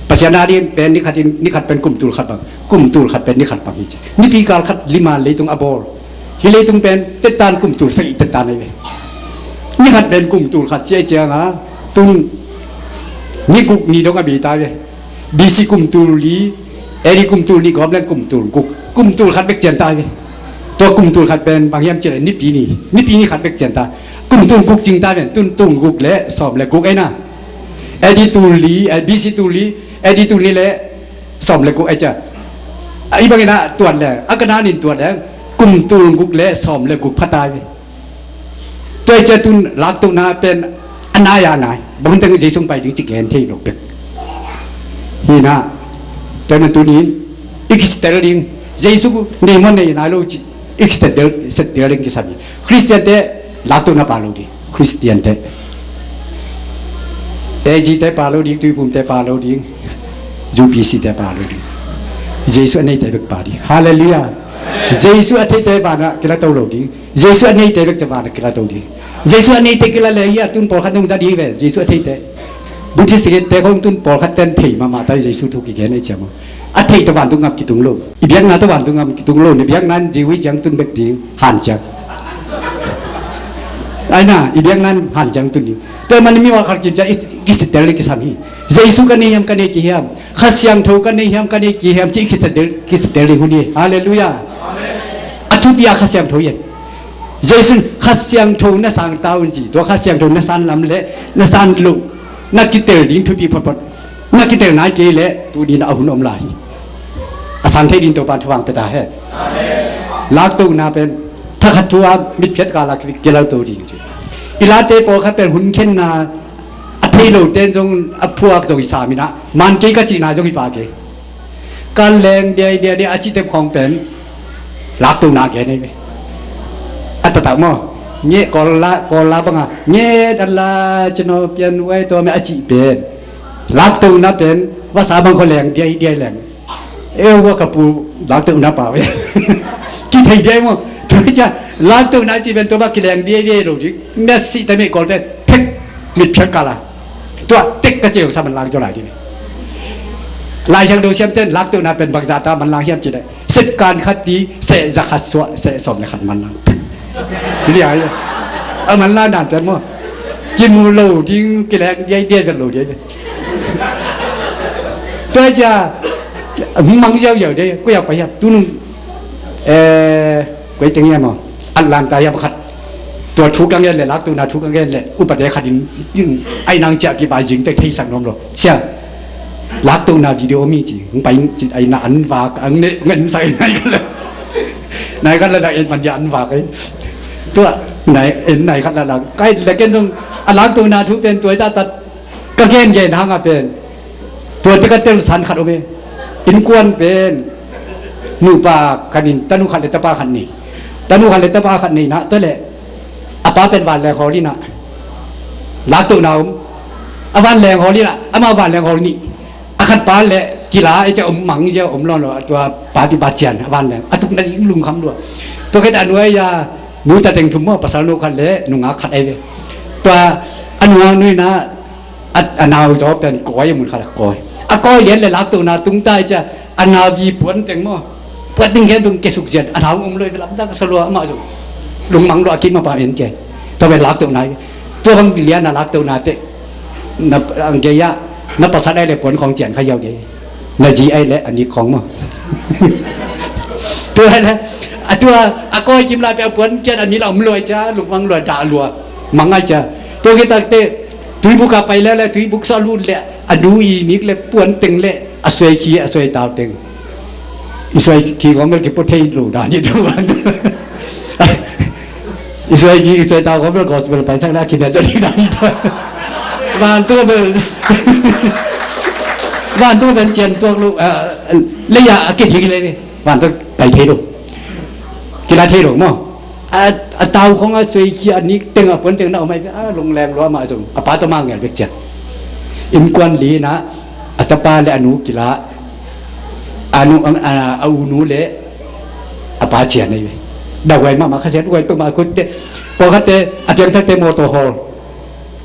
Pasian a ding pen ni khat in, ni khat pen kum tul khat bang, kum tul khat pen ni khat bang hi ci. Nipi kal khat lima leitung a bawl. Hih leitung pen tetan kum tul sagih tetan ahi ve. Ni khat pen kum tul khat ci ahih ciangin tun ni guk ni dong a bei ta ve. B C kum tul li, A D kum tul nih gawp leng kum tul guk, kum tul khat bek cian ta ve. Tua kum tul khat pen bang hiam cih leh nipi ni, nipi ni khat bek cian ta. Kum tul guk cing ta ve, tul, tul guk le sawm le guk ei na. A D tul li, eh, B C tul li, A D tul nih le sawm le guk ei cia. A, i bangin a tuat le, a ka nan in tuat le, kum tul guk le sawm le guk pha ta ve. Tua i cia tun laktohna pen a nai a nai. Bang teng Jesu pai ding ci gen thei lo bek. Hi na, tua na tunin, i kisetel ding, Jesu nei maw nei nai lo ci, i kisetel, setel ding kisam hi. Khristian te laktohna pha lo ding. Khristian te. A G te pha lo ding, Tuiphum te pha lo ding, U P C te pha lo ding. Jesu a neite bek pha ding. Halleluiah. Jesu a theite vanah kila to lo ding. Jesu a neite bek ca vanah kila to ding. Jesu a neite kila le hi a tun pawlkhat nong za ding ve. Jesu a theite. Buddhist te khong tun pawlkhat ten thei mahmah ta Jesu thu kigen ei ciam. A theih tawh vantung gam kitung lo. I biakna tawh vantung gam kitung lo. Na biakna in Jew hi ciang tun bek ding. Han ciang. Ai na, i biakna in han ciang tun ding. Tua man mi wal khal kim ciang i, i kisetel kisam hi. Jesu ka nei hiam, ka nei kei hiam. Kha Siangtho ka nei hiam, ka nei kei hiam ci i kisetel, kisetel ding hun hi. Halleluiah. A thupi a Kha Siangtho hi. Jesu in Kha Siangtho na sang ta un ci. Tua Kha Siangtho na san lam le na san loh na kitel ding thupi photphot. Na kitel nai kei leh tuni na a hun om lai hi. A sang thei ding Topa'n thupha pia ta hen. Laktohna pen thakhat thu a mitphiat kal a kilauto ding ci. I late pawlkhat pen hun khenna a thei lote in zong a phuak zong i sam in ah, man kei ka cihna zong hi pah kei. Ka leng diaidiai a cih tep khawng pen laktohna gen ahi ve. A taktak maw? Nge Kawl la, Kawl la bang a nge dan la cino pian wai tua me a cih pen laktohna pen vasa bang khawng leng diaidiai leng. Eu wa ka pu laktohna pau e. Kithei diai maw? Tua hi ciang laktohna cih pen tua bang kileng diaidiai lo ding. Mia sih ta me Kawl te phek mitphiat kal a. Tua tek ka ceu sa man lang zaw lai ding. Lai Siangtho siamten laktohna pen bangzah ta man lang hiam cih leh, sepkan khat ti, seh za khat suah, seh sawm le khat man lang. Liai. A man lang dan pen maw. Kimu lo ding, kileng diaidiai vet lo ding. Tua hi ciang mang ziauziau ding, koi a pai hiam, tunung, eh, koi teng hiam maw. Atlanta hiam khat. Tua thu ka ngen leh, laktohna thu ka ngen leh, upate khat in, in, ai nang ciah kipai zing tek theisak nuam lo. Sia, laktohna video mi ci, hong pai ci, ai na an vak, ang ne, ngen sai nai khat la. Nai khat la la en man ya an vak ai. Tua, nai, en nai khat la la. Kai la ken zong, a laktohna thu pen tua ta tat, ka gen gen hang a pen. Tua te ka tel san khat om e. Innkuan pen nupa khat in tanu khat le tapa khat nei. Tanu khat le tapa khat nei na, tua le a pa pen vanleng hawl in ah laktohna om. A vanleng hawl in ah, ama vanleng hawl nih. A khat pa le kila e cia om mang cia om lawn lo, tua pa pi pa cian a vanleng. A tukna ding lungkham lua. Tua khit a nuai a nu ta teng thum maw, pasal nu khat le nungak khat ai ve. Tua a nungak nu in ah a, a nau zaw pen kawi a mun khat a kawi. A kawi lian le laktohna tung ta i cia a nau vi puan teng maw. Puan teng khen tung ke suk zian a nau um lo i lamdang sa lua amah zong. Lungmang lua a kim a pa en ke. Tua pen laktohna i. Tua bang lian a laktohna te. Na ang ke ya. Na pasal ai le puan khawng cian kha yau ke. Na zi ai le a nik khawng maw. Tua le a tua a kawi kim lai pe a puan kian a ni la um lua i cia, lukmang lua, dah lua, mang ai cia. Tua khit tak te tuibuk a pai le le tuibuk sa lut le a nu i nik le puan teng le a suai khi a suai tau teng. I suai khi khawng mel ki po thei lo dan i tu ban. I suai ki, i suai tau khawng bel gospel pai sak na ki bia zon i dan. Vantung bel, vantung bel cian tuak lo, ah, lei a, a kit hi lei ve. Vantung pai thei lo. Kila thei lo maw. A, a tau khawng a suai ki a nik teng a puan teng na om ai ve. A, lungleng lua mah zong. A pa tawh mah ngel bek cian. Innkuan li na, a tapa le a nu kila. A nu, a, a, a u nu le a pa cian ai ve. Dahuai mahmah, Kha Siangtho huai peuhmah, khutte, pawlkhatte a piangthakte mawtaw hawl.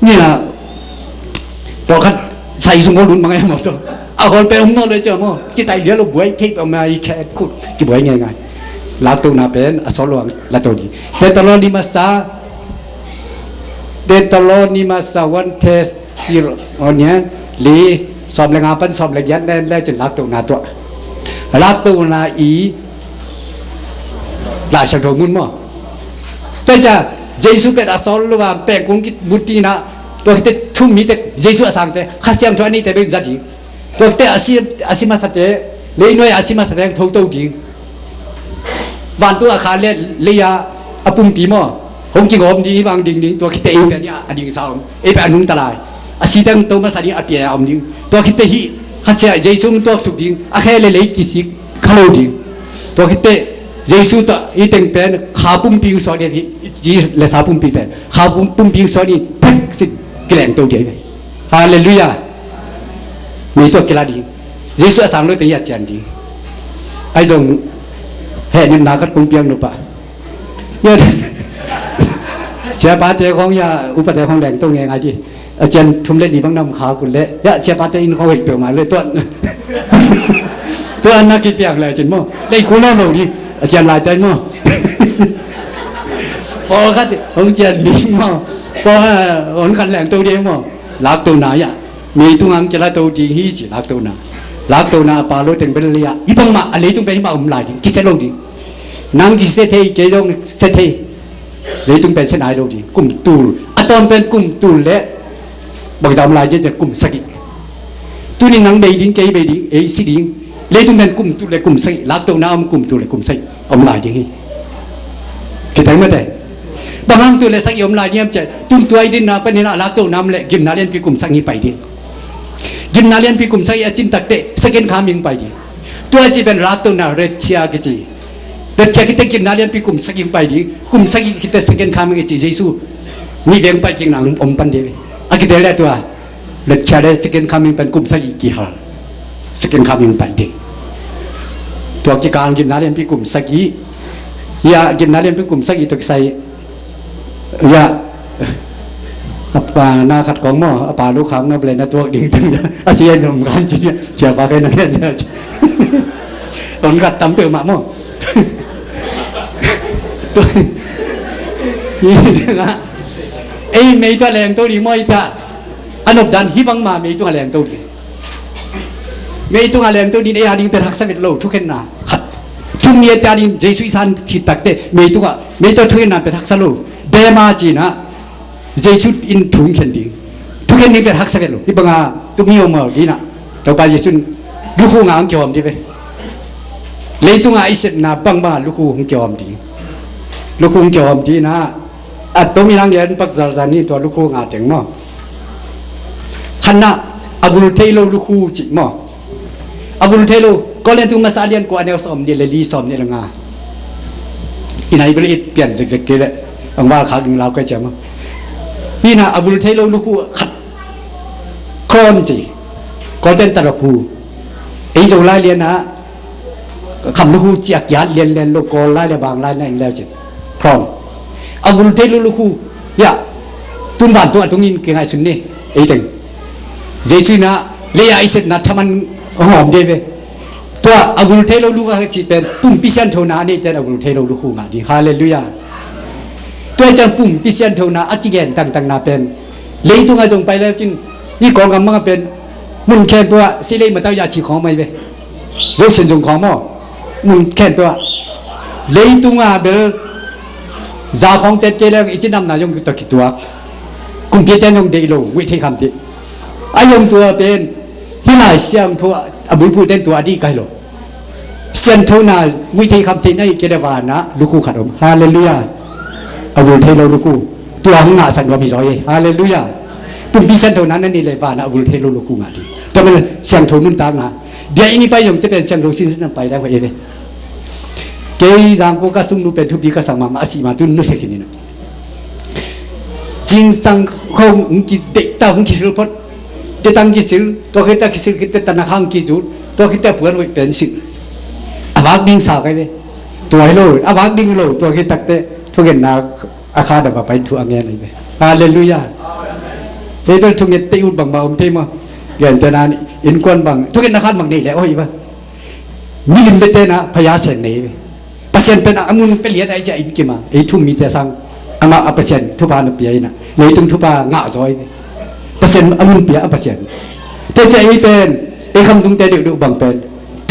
Ni a pawlkhat sai sung hawl lut mah ngai mawtaw. A hawl pen om nawn lo cia maw. Kitaih lian lo buai thei peuhmah i khe khut kibuai ngeingai. Laktohna pen a sawt lo ang la to ding. Thesalonika masa, Thesalonika masa, First Thessalonians li, sawm le nga pan sawm le giat na en le cin laktohna tuah. Laktohna i Lai Siangtho mun maw. Tua hi cia, Jesu pen a sawt lo a pek kung kibut ding a, tua khit teh thu-um mite, Jesu a sangte, Kha Siangtho a neite bek za ding. Tua khit teh a si, a si masate, leinuai a si masate hong thoto ding. Vantung a kha le lei a a pumpi maw, hong kigawm ding, hih bang ding ding, tua khit teh ei pen a dingsa om, ei pen a nungta lai. A site hong to masa ding, a pia a om ding. Tua khit teh hih Kha Siangtho Jesu hong tuaksuk ding, a khe le lei kisik kha lo ding. Tua khit teh Jesu tawh hih teng pen kha pumpi hong suak ding, hih ci le sa pumpi pen kha pum-, pumpi hong suak ding, pek sin kilengto ding. Halleluiah. Mi tuak kila ding. Jesu a sang lote hih a cian ding. Ahi zong hehnepna khat kong piak nuam. Siapate khawng, upate khawng lengto ngeingai ding. A cian thum le li bang na om kha kul leh, siapate inn khawng hoih peuhmah leh tuan. Tuan na kipiak leh cin maw. Lei kul nawn lo ding. A cian laite maw. Pawlkhat hong cian ding maw. Pawlkhat hong khan lengto ding maw. Laktohna hi a. Mi tungah hong kilato ding hi ci laktohna. Laktohna a pha lo teng bel lei a, hih bangmah a leitung pen hih mah om lai ding. Kisia lo ding. Nang kisia thei, kei zong sia thei. Leitung pen sia nai lo ding. Kum tul. A tawm pen kum tul le bangzah om lai ding, kum sagih. Tuni nang bei ding, kei bei ding, ei si ding. Leitung pen kum tul le kum sagih. Laktohna om kum tul le kum sagih om lai ding hi. Kithei mate. Bang hang tul le sagih om lai ding hiam cih leh, tun tua i dinna panin a laktohna om leh gimna lianpi kum sagih pai ding. Gimna lianpi kum sagih a cin tak teh second coming pai ding. Tua cih pen laktohna rapture kici. Rapture khit teh gimna lianpi kum sagih pai ding. Kum sagih khit teh second coming kici, Jesu nih veng pai kikna om pan ding. A kitel leh tua rapture le second coming pen kum sagih kihal. Second coming pai ding. Tua kikal gimna lianpi kum sagih. Hih gimna lianpi kum sagih tawh kisai, hih a pa na khat kong maw, a pa lukhak na ble na tuak ding teng a sia num kan ci, siapa kei na khen na ci. Hong khat tam peuhmah maw. Tua, ei mei tua lengto ding maw i ta. A nopdan hih bangmah mei tungah lengto ding. Mei tungah lengto ding, ei a ding pen haksa vet lo, thukhenna khat. Thum, mi a tia ding, Jesu i san khit tak teh mei tungah, mei tungah thukhenna pen haksa lo. Bema cihna, Jesu in thu hong khen ding. Thukhen ding pen haksa vet lo. Hih banga tumi om a ding a, Topa Jesu in lukhu nga hong kihawm ding ve. Leitungah i sepna bangbang a lukhu hong kihawm ding. Lukhu hong kihawm ding a, a tomi nang gen pak zalzal ni tua lukhu nga teng maw. Khatna, a vul thei lo lukhu cih maw. A vul thei lo, Korin tu masa lian kua, a neu sawm nih le li, sawm nih le nga. I nai bel it pian zekzek kei leh, ang val khak ding lau kai cia maw. Hih na a vul thei lo lukhu khat, crown ci. Golden taraphu. Ei Zolai lian a kham lukhu ci a kiat lianlian lo, kawl lai le bang lai na eng leu cin. Crown. A vul thei lo lukhu. Hih a, tun vantung a tungin kingaihsun ni. Ei teng. Jesu in a, lei a i sepna thaman hong hawm ding ve. Tua a vul thei lo lukhu a cih pen pumpi sianthona a neihte in a vul thei lo lukhu ngah ding. Halleluiah. Tua hi ciang pumpi sianthona a kigen tangtangna pen, leitungah zong pai leu cin, hih Kawlgam bangah pen mun khempeuh ah silei matau ya ci khawng mai ve. Zo sin zong khawng maw. Mun khempeuh ah. Leitungah bel za khawng tet kei leng i ci namna zong tawh kituak. Kumpite zong deih lo, muih theih kham theih. A zong tua pen hih Lai Siangtho a bulphuhte in tua a dih kai lo. Sianthona muih theih kham theih na hih kei leh vanah lukhu khat om. Halleluiah. A vul thei lo lukhu. Tua hong ngahsak nuam hi zaw hi. Halleluiah. Pumpi sianthona na neih leh vanah a vul thei lo lukhu ngah ding. Tua manin siangtho nuntakna. Bia inn i pai zong te pen siangtho sinsin a pai leng hoih hi ve. Kei Zangkong ka sungnu pen thupi ka sak mahmah a sih ma tun nusia khin in a. Zingsang khawng hong kideih ta hong kisil phot. Te tang kisil, tua khit a kisil khit te tana khang kizut, tua khit te a puan hoih pen sil. A vak ding sa kai ve. Tua hi lo, a vak ding lo, tua khit takteh thungetna a khat a va pai thu a ngen ahi ve. Halleluiah. Hei bel thunget te ut bangmah om thei maw? Gentehna innkuan bang thungetna khat bang nei leh aw hi va. Milim bete na phaya sen nei ve. Pasian pen a ngun pia lian ahi ciah inn kim a, ei thu um mite sang amah a Pasian thupha na pia in a, leitung thupha ngah zaw hi ve. Pasian a ngun pia a Pasian. Tua ciah ei pen ei khamtungte deuhdeuh bang pen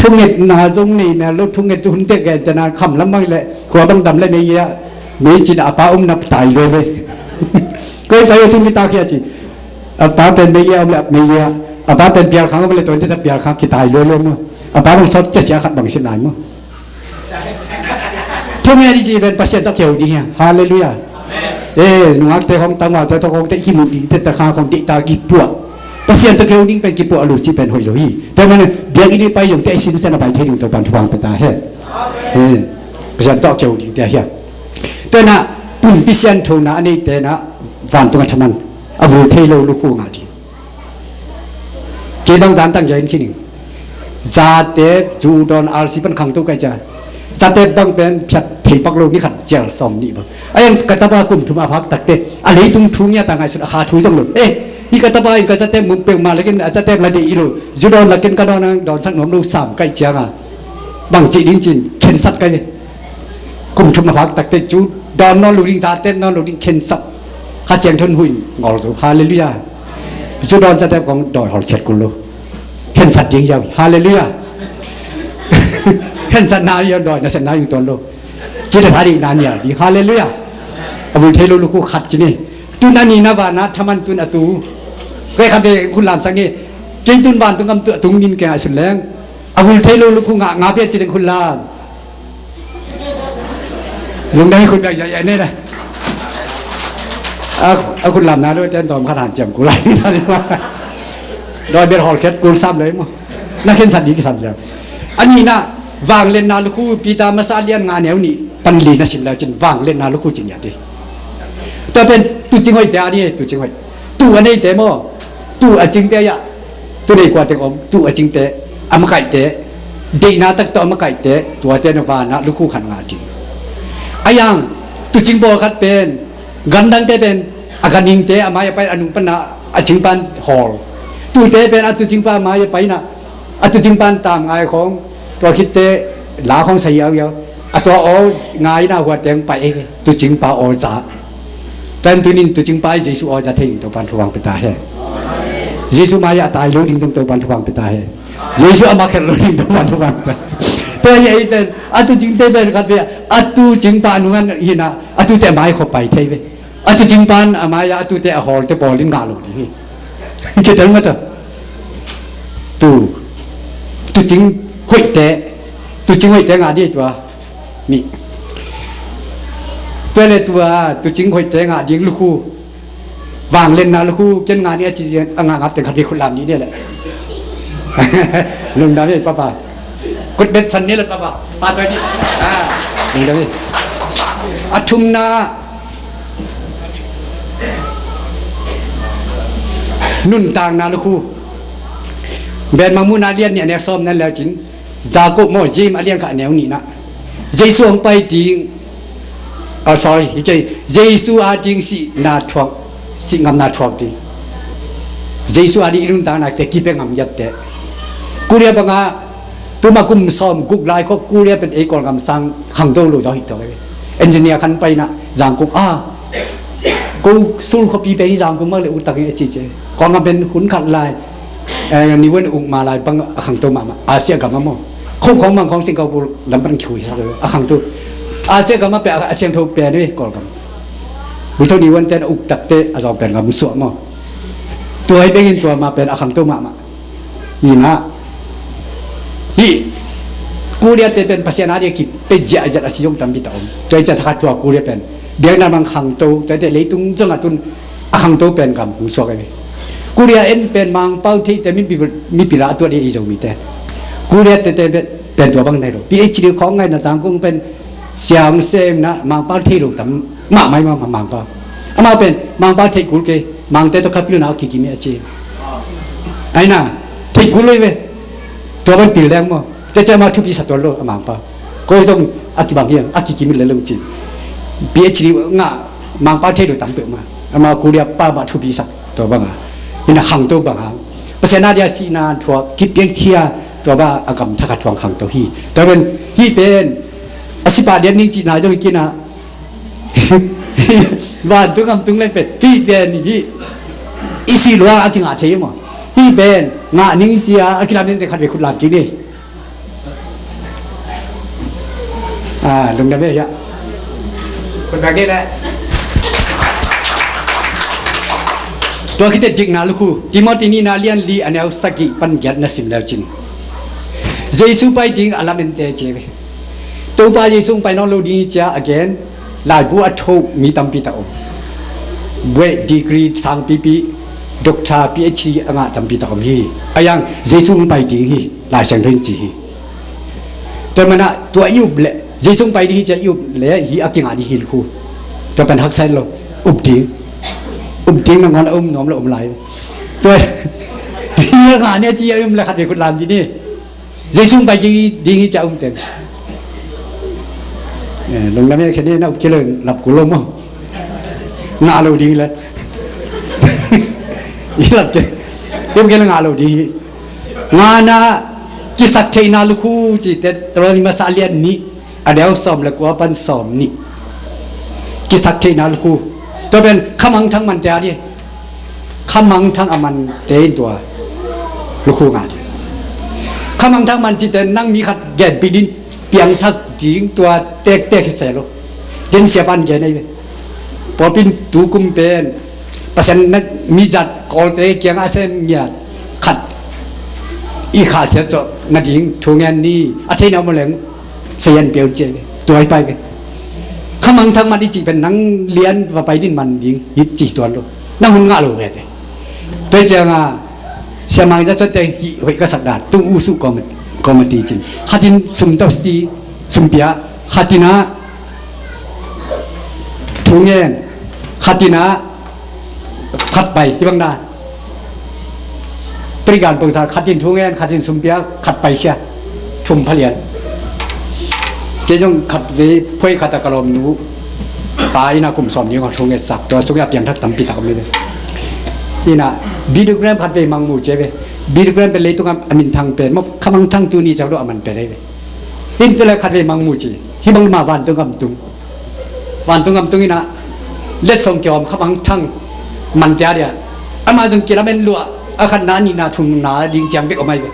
thungetna zong nei mel lo, thunget hunte gentehna kham lam bang leh khua bang dam leh mei a, mei cin a pa um na tai lo ve. Koi pai a thung mi ta khia ci. A pa pen mei a om leh mei a, a pa pen pialkhang om leh tuan te ta pialkhang kitai lo lo maw? A pa bang sawt cia sia khat bang sin lai maw? Thunget i ci pen Pasian tawh keu ding hia? Halleluiah. Eh, nungakte khong tangvalte tawh khong te hi mu ding te ta kha khong deihta kipuah. Pasian tawh keu ding pen kipuah lo ci pen hoih lo hi. Tua man biakinn i pai zong te i sinsen a pai thei ding Topan thupha pia ta hen. Eh, Pasian tawh keu ding te hia. Tua na pumpi sianthona a neite na vantung a thaman a vul thei lo lukhu ngah ding. Kei bang zan tang gen khin ing. Zate zu dawn R C pan khangto kai cia. Zate bang pen phiat thei pak lo ni khat cial sawm nih bang. A yang ka tapa kum thum a phak takte a leitung thu ngia ta ngaihsut a kha thu zong lo. Eh, hi ka tapa in ka zate mum peuhmah lakin a zate la deih i lo. Zu dawn lakin ka dawn ang dawn sak nuam lo sam kai cianga. Bang cih ding cin khensat kai ve. Kum thum a phak takte cu dawn nawn lo ding, zate nawn lo ding, khensat. Kha Siangtho in hu in ngol zo. Halleluiah. Cu dawn zate kong dawi hol khiat kul lo. Khensat ding ziau. Halleluiah. Khensatna ziau dawi nasepna zong tuan lo. Ci le tha dih na nial ding. Halleluiah. A vul thei lo lukhu khat ci ni. Tun a ni na van a thaman tun a tu. Kei khat ve khun lam sak ni. Kei tun vantung gam tu a tung nin kei ngaihsun leng. A vul thei lo lukhu ngah ngah pia ci leng khun lam. Lungdam hi khut bek zai zai nei le. A, a khut lam na lo ten dawm khat han ciam kul lai. Dawi bel hol khet kul sam lo maw? Na khensat ding kisam ziau. A nihna, vangliatna lukhu Peter masa lian nga neu nih pan li na sim le cin vangliatna lukhu cin ya ti. Tua pen tu cing hoih te a ni tu cing hoih. Tu a neite maw? Tu a cingte ya. Tu nei kua teng om, tu a cingte, a makaihte, deihna tak tawh a makaihte, tuate na vanah lukhu khat ngah ding. A yang, tu cing pawlkhat pen, gandangte pen, a ganhingte, a mai a pai, a nung pana, a cingpan hawl. Tute pen, a tu cingpa a mai a paina, a tu cingpan tam ngai khawng, tua khitte, la khawng sa yau yau. A tua aw ngaina hua teng pai e, tu cingpa aw za. Tan tunin tu cingpa i Jesu aw za thei ding Topan thupha pia ta he. Jesu mai a tai lo ding dong Topan thupha pia ta he. Jesu a makhet lo ding Topan thupha pia ta. Tua hi ei pen, a tu cingte pen khat ve, a tu cingpa nungan hina, a tute mai khop pai thei ve. A tu cingpan a mai a, a tute a hawlte pawl in ngah lo ding hi. Kitel mata. Tu, tu cing hoihte, tu cing hoihte ngah ding tua. Nih. Tua le tua, tu cing hoihte ngah ding lukhu. Vangliatna lukhu, ken ngah ni a ci a ngah ngah teng khat hi khut lam ni ni le. Lungdam hi papa. Kut bet san ni le papa. Pa tua ni. Ah, lungdam hi. A thumna. Nuntakna lukhu. Ben Mangmuhna lian ni a nek sawm nan leu cin. Jacob maw, James a lian kha a neu nihna. Jesu hong pai ding, ah, sorry, hi kei, Jesu a ding sihna thuak, sih ngamna thuak ding. Jesu a ding i nuntaknate kipia ngam yatte. Korea banga, tuma kum sawm guk lai khawk Korea pen ei Kawlgam sang khangto lo zaw hi tawh. Engineer khan paina, Zangkong, ah, ko sul khuapi pen hi Zangkong mak le utakin a cice. Kawlgam pen hun khat lai, eh, ni wen uk ma lai bang a khangto mahmah. Asia gam a maw. Khong khong mang khong Singapore lam pan khui sa a khangto. Asia gam a pe a siangtho pe ni Kawlgam. Bui tho ni wen ten a uk takte a zawng pen gam suah maw. Tua hi bengin tua ma pen a khangto mahmah. Ina. Hi. Korea te pen Pasian a dia ki pe zia zia a si zong tampi ta om. Tua i ca thakat tua Korea pen. Biakna mang khangto, tua te leitung zong a tun a khangto pen gam hong suak a ve. Korea en pen Mangpau theite mipi, mipi la a tuat i Zomite. Korea te te pen, pen tua bang nai lo. PhD khawng ngai na Zangkong pen siang sem na Mangpau thei lo tam mahmah ma Mangpau. Amah pen Mangpau thei kul ke, Mangte to kapil na kiki mi a ci. Aina, thei kul lo i ve. Tua ban pil leng maw. Te ce ma thupi sa tuan lo a Mangpau. Ko tong a kibang hi a, a kikim le lo ci. PhD ngah mangpa thei lo tam peuh mah. Ama Korea pa mah thupi sak tua bang a. Ina khangto bang a. Pasian a dia sihna thuak kipiang khia tua bang a gamthak a thuang khangto hi. Tua pen hih pen a sipa lian ning cihna zong hi kina. Vantung gamtung le pen hih pen hih i si lua a kingah thei maw? Hih pen ngah ning cia a kilamen te khat ve khut lam kik ni. Ah, lungdam ve hia. Khut bek ni le. Tua khit teh dikna lukhu Timothy nihna lian li a neu sagih pan giat na sim leu cin Jesu pai ding a lamente cia ve. Topa Jesu pai nawn lo ding hi cia a gen. Laibu a tho mi tampi tak om. Buaih degree sangpipi, doctor, PhD a ngah tampi tak om hi. A yang Jesu pai ding hi. Lai Siangtho in ci hi. Tua mana tua i up le Jesu pai ding hi cia i up le hi a kingah ding hi lukhu. Tua pen haksa lo. Up ding. Up ding nangawn a um nuam lo um lai. Tua hi a ngah nia ci a um le khat ve khut lam ding ni. Jesu pai ding hi cia um teng. Eh, lungdam e khen ni na up kei lo lap kul lo maw? Ngah lo ding le. I lap kei. Up kei lo ngah lo ding hi. Ngana kisaktheihna lukhu ci te Thesalonika masa lian nih a neu sawm le kua pan sawm nih. Kisaktheihna lukhu. Tua pen khamangthang man te a di. Khamangthang a man te in tua lukhu ngah di. Khamangthang man ci te nang mi khat genpih din piangthak ding tua tektek hi se lo. Gen sia pan gen ei ve. Pawlpi in tukum pen Pasian na mi zat kawlte kiangah a sem ngiat khat i khahkhiat zawh nading thu ngen ni a theihna om leng seyan piau cia ve. Tua i pai ve. Khamangthang man i cih pen nang lian va pai din man ding hi cih tuan lo. Nang hun ngah lo ve te. Tua i cianga siamang zat zawh te hih hoih ka sak dan tung usuh kawmati cin khatin sum tawh si sumpia khatina thu ngen khatina khat pai hi bang dan. Prigan pangsa khatin thu ngen khatin sumpia khat pai khia thum phalian. Kei zong khat ve phoi khat a ka lawm nu pa ina kum sawm ni ngawt thu ngen sak tua sung ya piangthak tampi tak mi ve. Ina Billy Graham khat ve mang mu cia ve. Billy Graham pen leitung a min thang pen maw khamang thang tu ni cau lo a man pen ei ve. Hih tu le khat vei mang mu ci. Hih bang mah vantung gamtung. Vantung gamtung ina letsong kiawm khamang thang man tia dia. Ama zong kilamen lua a khatna nihna thumna ding ciang bek om ai ve.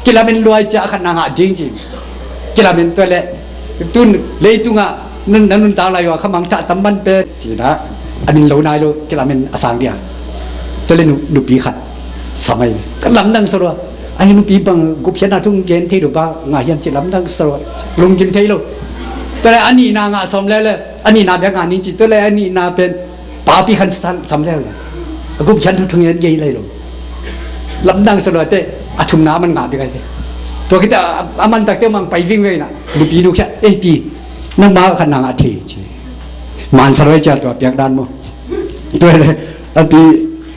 Kilamen lua i cia a khatna ngah ding ci. Kilamen tua le tun leitungah nun na nun tang lai ua khamang thah tam man pe cina a min lo nai lo kilamen a sang dia. Tua le nu- nupi khat sam ai ve. Ka lamdang sa lua. Ahi nupi bang gupkhiatna thu gen thei lo ba ngah hiam ci lamdang sa lo. Lungkim thei lo. Tua le a nihna ngah sawm le le a nihna bia ngah ning ci tua le a nihna pen papi khan sam sam le le. A gupkhiat thu thu gen gei lai lo. Lamdang sa lo te a thumna man ngah bia kai te. Tua khita a man tak te mang pai ving vei na. Nupi nu khia ei pi nang ma khan na ngah thei ci. Man sa lo cia tua piak dan mo. Tua le a pi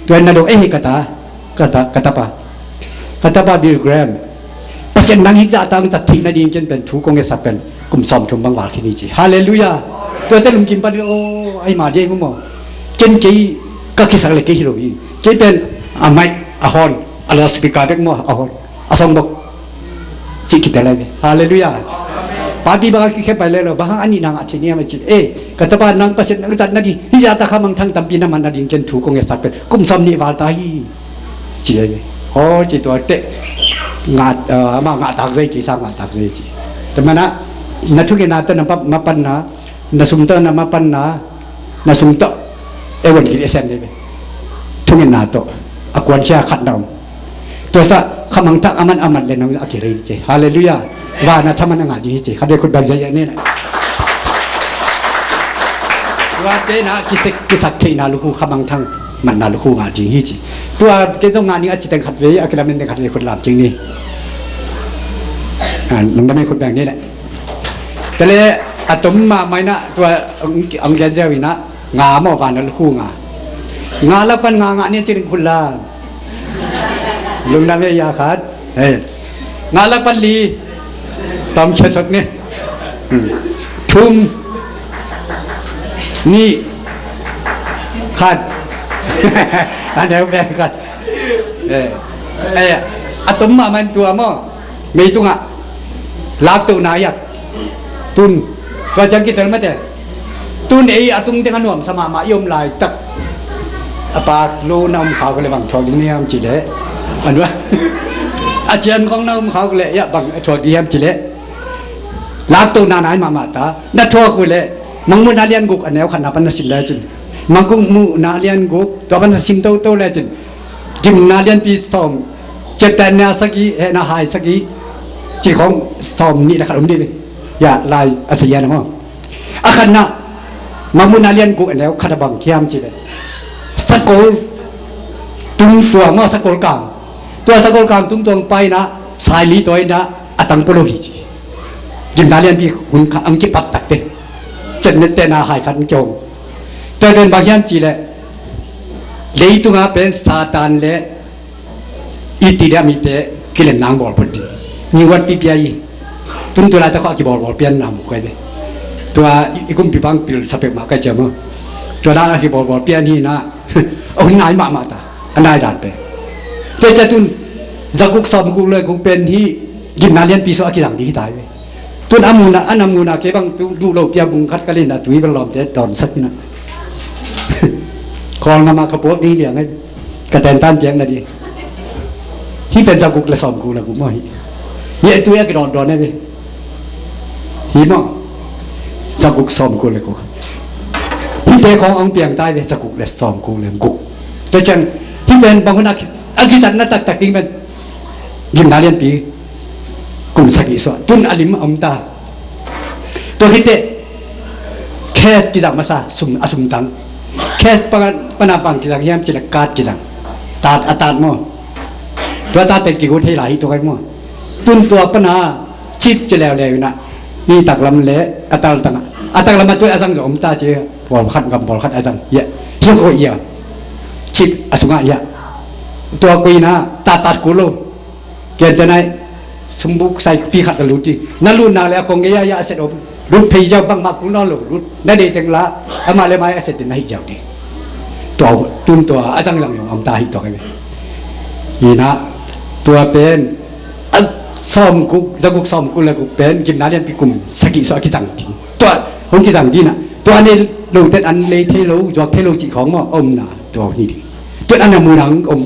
tua na do ei kata. Ka ta- ka tapa ka tapa Billy Graham. Pasian nang hih zah tang zat theih nading ken pen thu kong ngetsak pen kum sawm thum bang val khin hi ci. Halleluiah. Tuate lungkim pan o ai ma dia i mu maw? Ken kei ka kisak le kei hi lo hi. Kei pen a mic a horn a loudspeaker bek maw a horn a songbok cih kitel ai ve. Halleluiah. Papi bang a kikhep pai le lo bang hang a nihna ngah thei niam a ci. E ka tapa nang Pasian nang zat nading hih zah ta khamang thang tampi na man nading ken thu kong ngetsak pen kum sawm nih val ta hi. Ci ai ve. Aw ci tua teh ngah ama ngah tak zei kei sa ngah tak zei ci. Tua mana na thungetna tawh na mapanna na sum tawh na mapanna na sum tawh e wan gil e sem dei ve. Thungetna tawh a kuankhia khat na om. Tua sa khamang thang a man a man le nang a kirei ci. Halleluiah. Vana thaman a ngah ding hi ci. Khat ve khut bang zai ni na. Tuate na kisek kisak theihna lukhu khamang thang manna lukhu ngah ding hi ci. Tua kei zong ngah ning a ci teng khat ve a kilamen teng khat ve khut lam king ni. Nung dam khut bang ni le. Tale a tom ma mai na tua ang gen zau ina nga maw vana lukhu nga. Nga la pan nga ngah ni ci ring khut lam. Lungdam e ya khat. Nga lak pan li. Tom khia sot ni. Thum, nih, khat. A neu pen khat. Eh, eh, a tom mahmah in tua maw, meitungah laktohna i at. Tun, tua ciang kitel mate. Tun ei a tung teng a nuamsa mahmah i om laitak, a pak lo na om khak leh bang thuak ding hiam cih leh, a nuam, a cian khong na om khak leh, ya, bang thuak ding hiam cih leh, laktohna nai mahmah ta. Na thuak uh leh, Mangmuhna lian guk a neu khatna pan na sim lecin, Mangmuhna lian guk tua pan na sim toto lecin, Gimna lianpi sawm, ciatpehna sagih, hehna hai sagih, cih khong sawm nih le khat om dih ve. Ya, lai a sia na maw. A khatna, Mangmuhna lian guk a neu khat a bang hiam cih leh, sakol tung tuang maw, sakol kang. Tua sakol kang tung tuang paina, saili toina a tang polo hi ci. Gimna lianpi hun kha ang kipat takte, ciatpehna hai khat ang kihong. Tua pen bang hiam cih leh, leitunga pen Satan le i ti dia mite kilemna ang bawl phot ding. Ni wat pipia i. Tun tua laitak khua kibawlbawl pianna mu kai ve. Tua i, i kumpi bang pil sa peuhmah kai ciam maw. Tua dan a kibawlbawl pian hi na. A hun nai mahmah ta. A nai dan pen. Tua ciang tun, zaguk sawmguk le guk pen hi, Gimna lianpi sung a kizang ding hi ta hi ve. Tun a muna, a na muna kei bang tu duh lo pia bung khat ka lin a tui bel lawmte dawnsak hi na. Khawl ngam a ka puak ding liang ai. Ka tentan piakna ding. Hih pen zaguk le sawmguk le guk maw hi. Hih a tui a kidawndawn ai ve. Hi maw. Zaguk sawmguk le guk. Hihte khong ang piang ta ai ve, zaguk le sawmguk le guk. Tua ciang, hih pen bang hun a ki, a kizatna taktak ding pen Gimna lianpi kum sagih sung tun a lim a om ta. Tua khit teh cash kizang masa, sum, a sum tang. Cash pana, pana bang kizang hiam cih leh card kizang. Tat, a tat maw. Tua tat pen kigu thei lai hi tua kai maw. Tun tua pana chip ci leuleu in a, mi taklam le a taltang a, a taklam a tua a zang zong om ta ci, pawlkhat gam pawlkhat a zang. Ya, hiam ko ya. Chip a sungah ya. Tua koih in a, tat tat kul lo. Gentehna in, sumbuk saipi khat ka lut hi. Na lutna le a kong gei a, ya, a set om. Lut phei ziau bangmah kul nawn lo, lut. Na deih teng la, amah le amah a set in na hih ziau ding. Tua, tun tua, a zangzang zong om ta hi tua ka ve. Hi na, tua pen, a sawmguk, zaguk sawmguk le guk pen, Gimna lianpi kum sagih sung a kizang ding. Tua, hong kizang ding na. Tua nei lo ten an lei thei lo, zuak thei lo cih khong maw, a om na, tua hi ding. Tua a na muna om.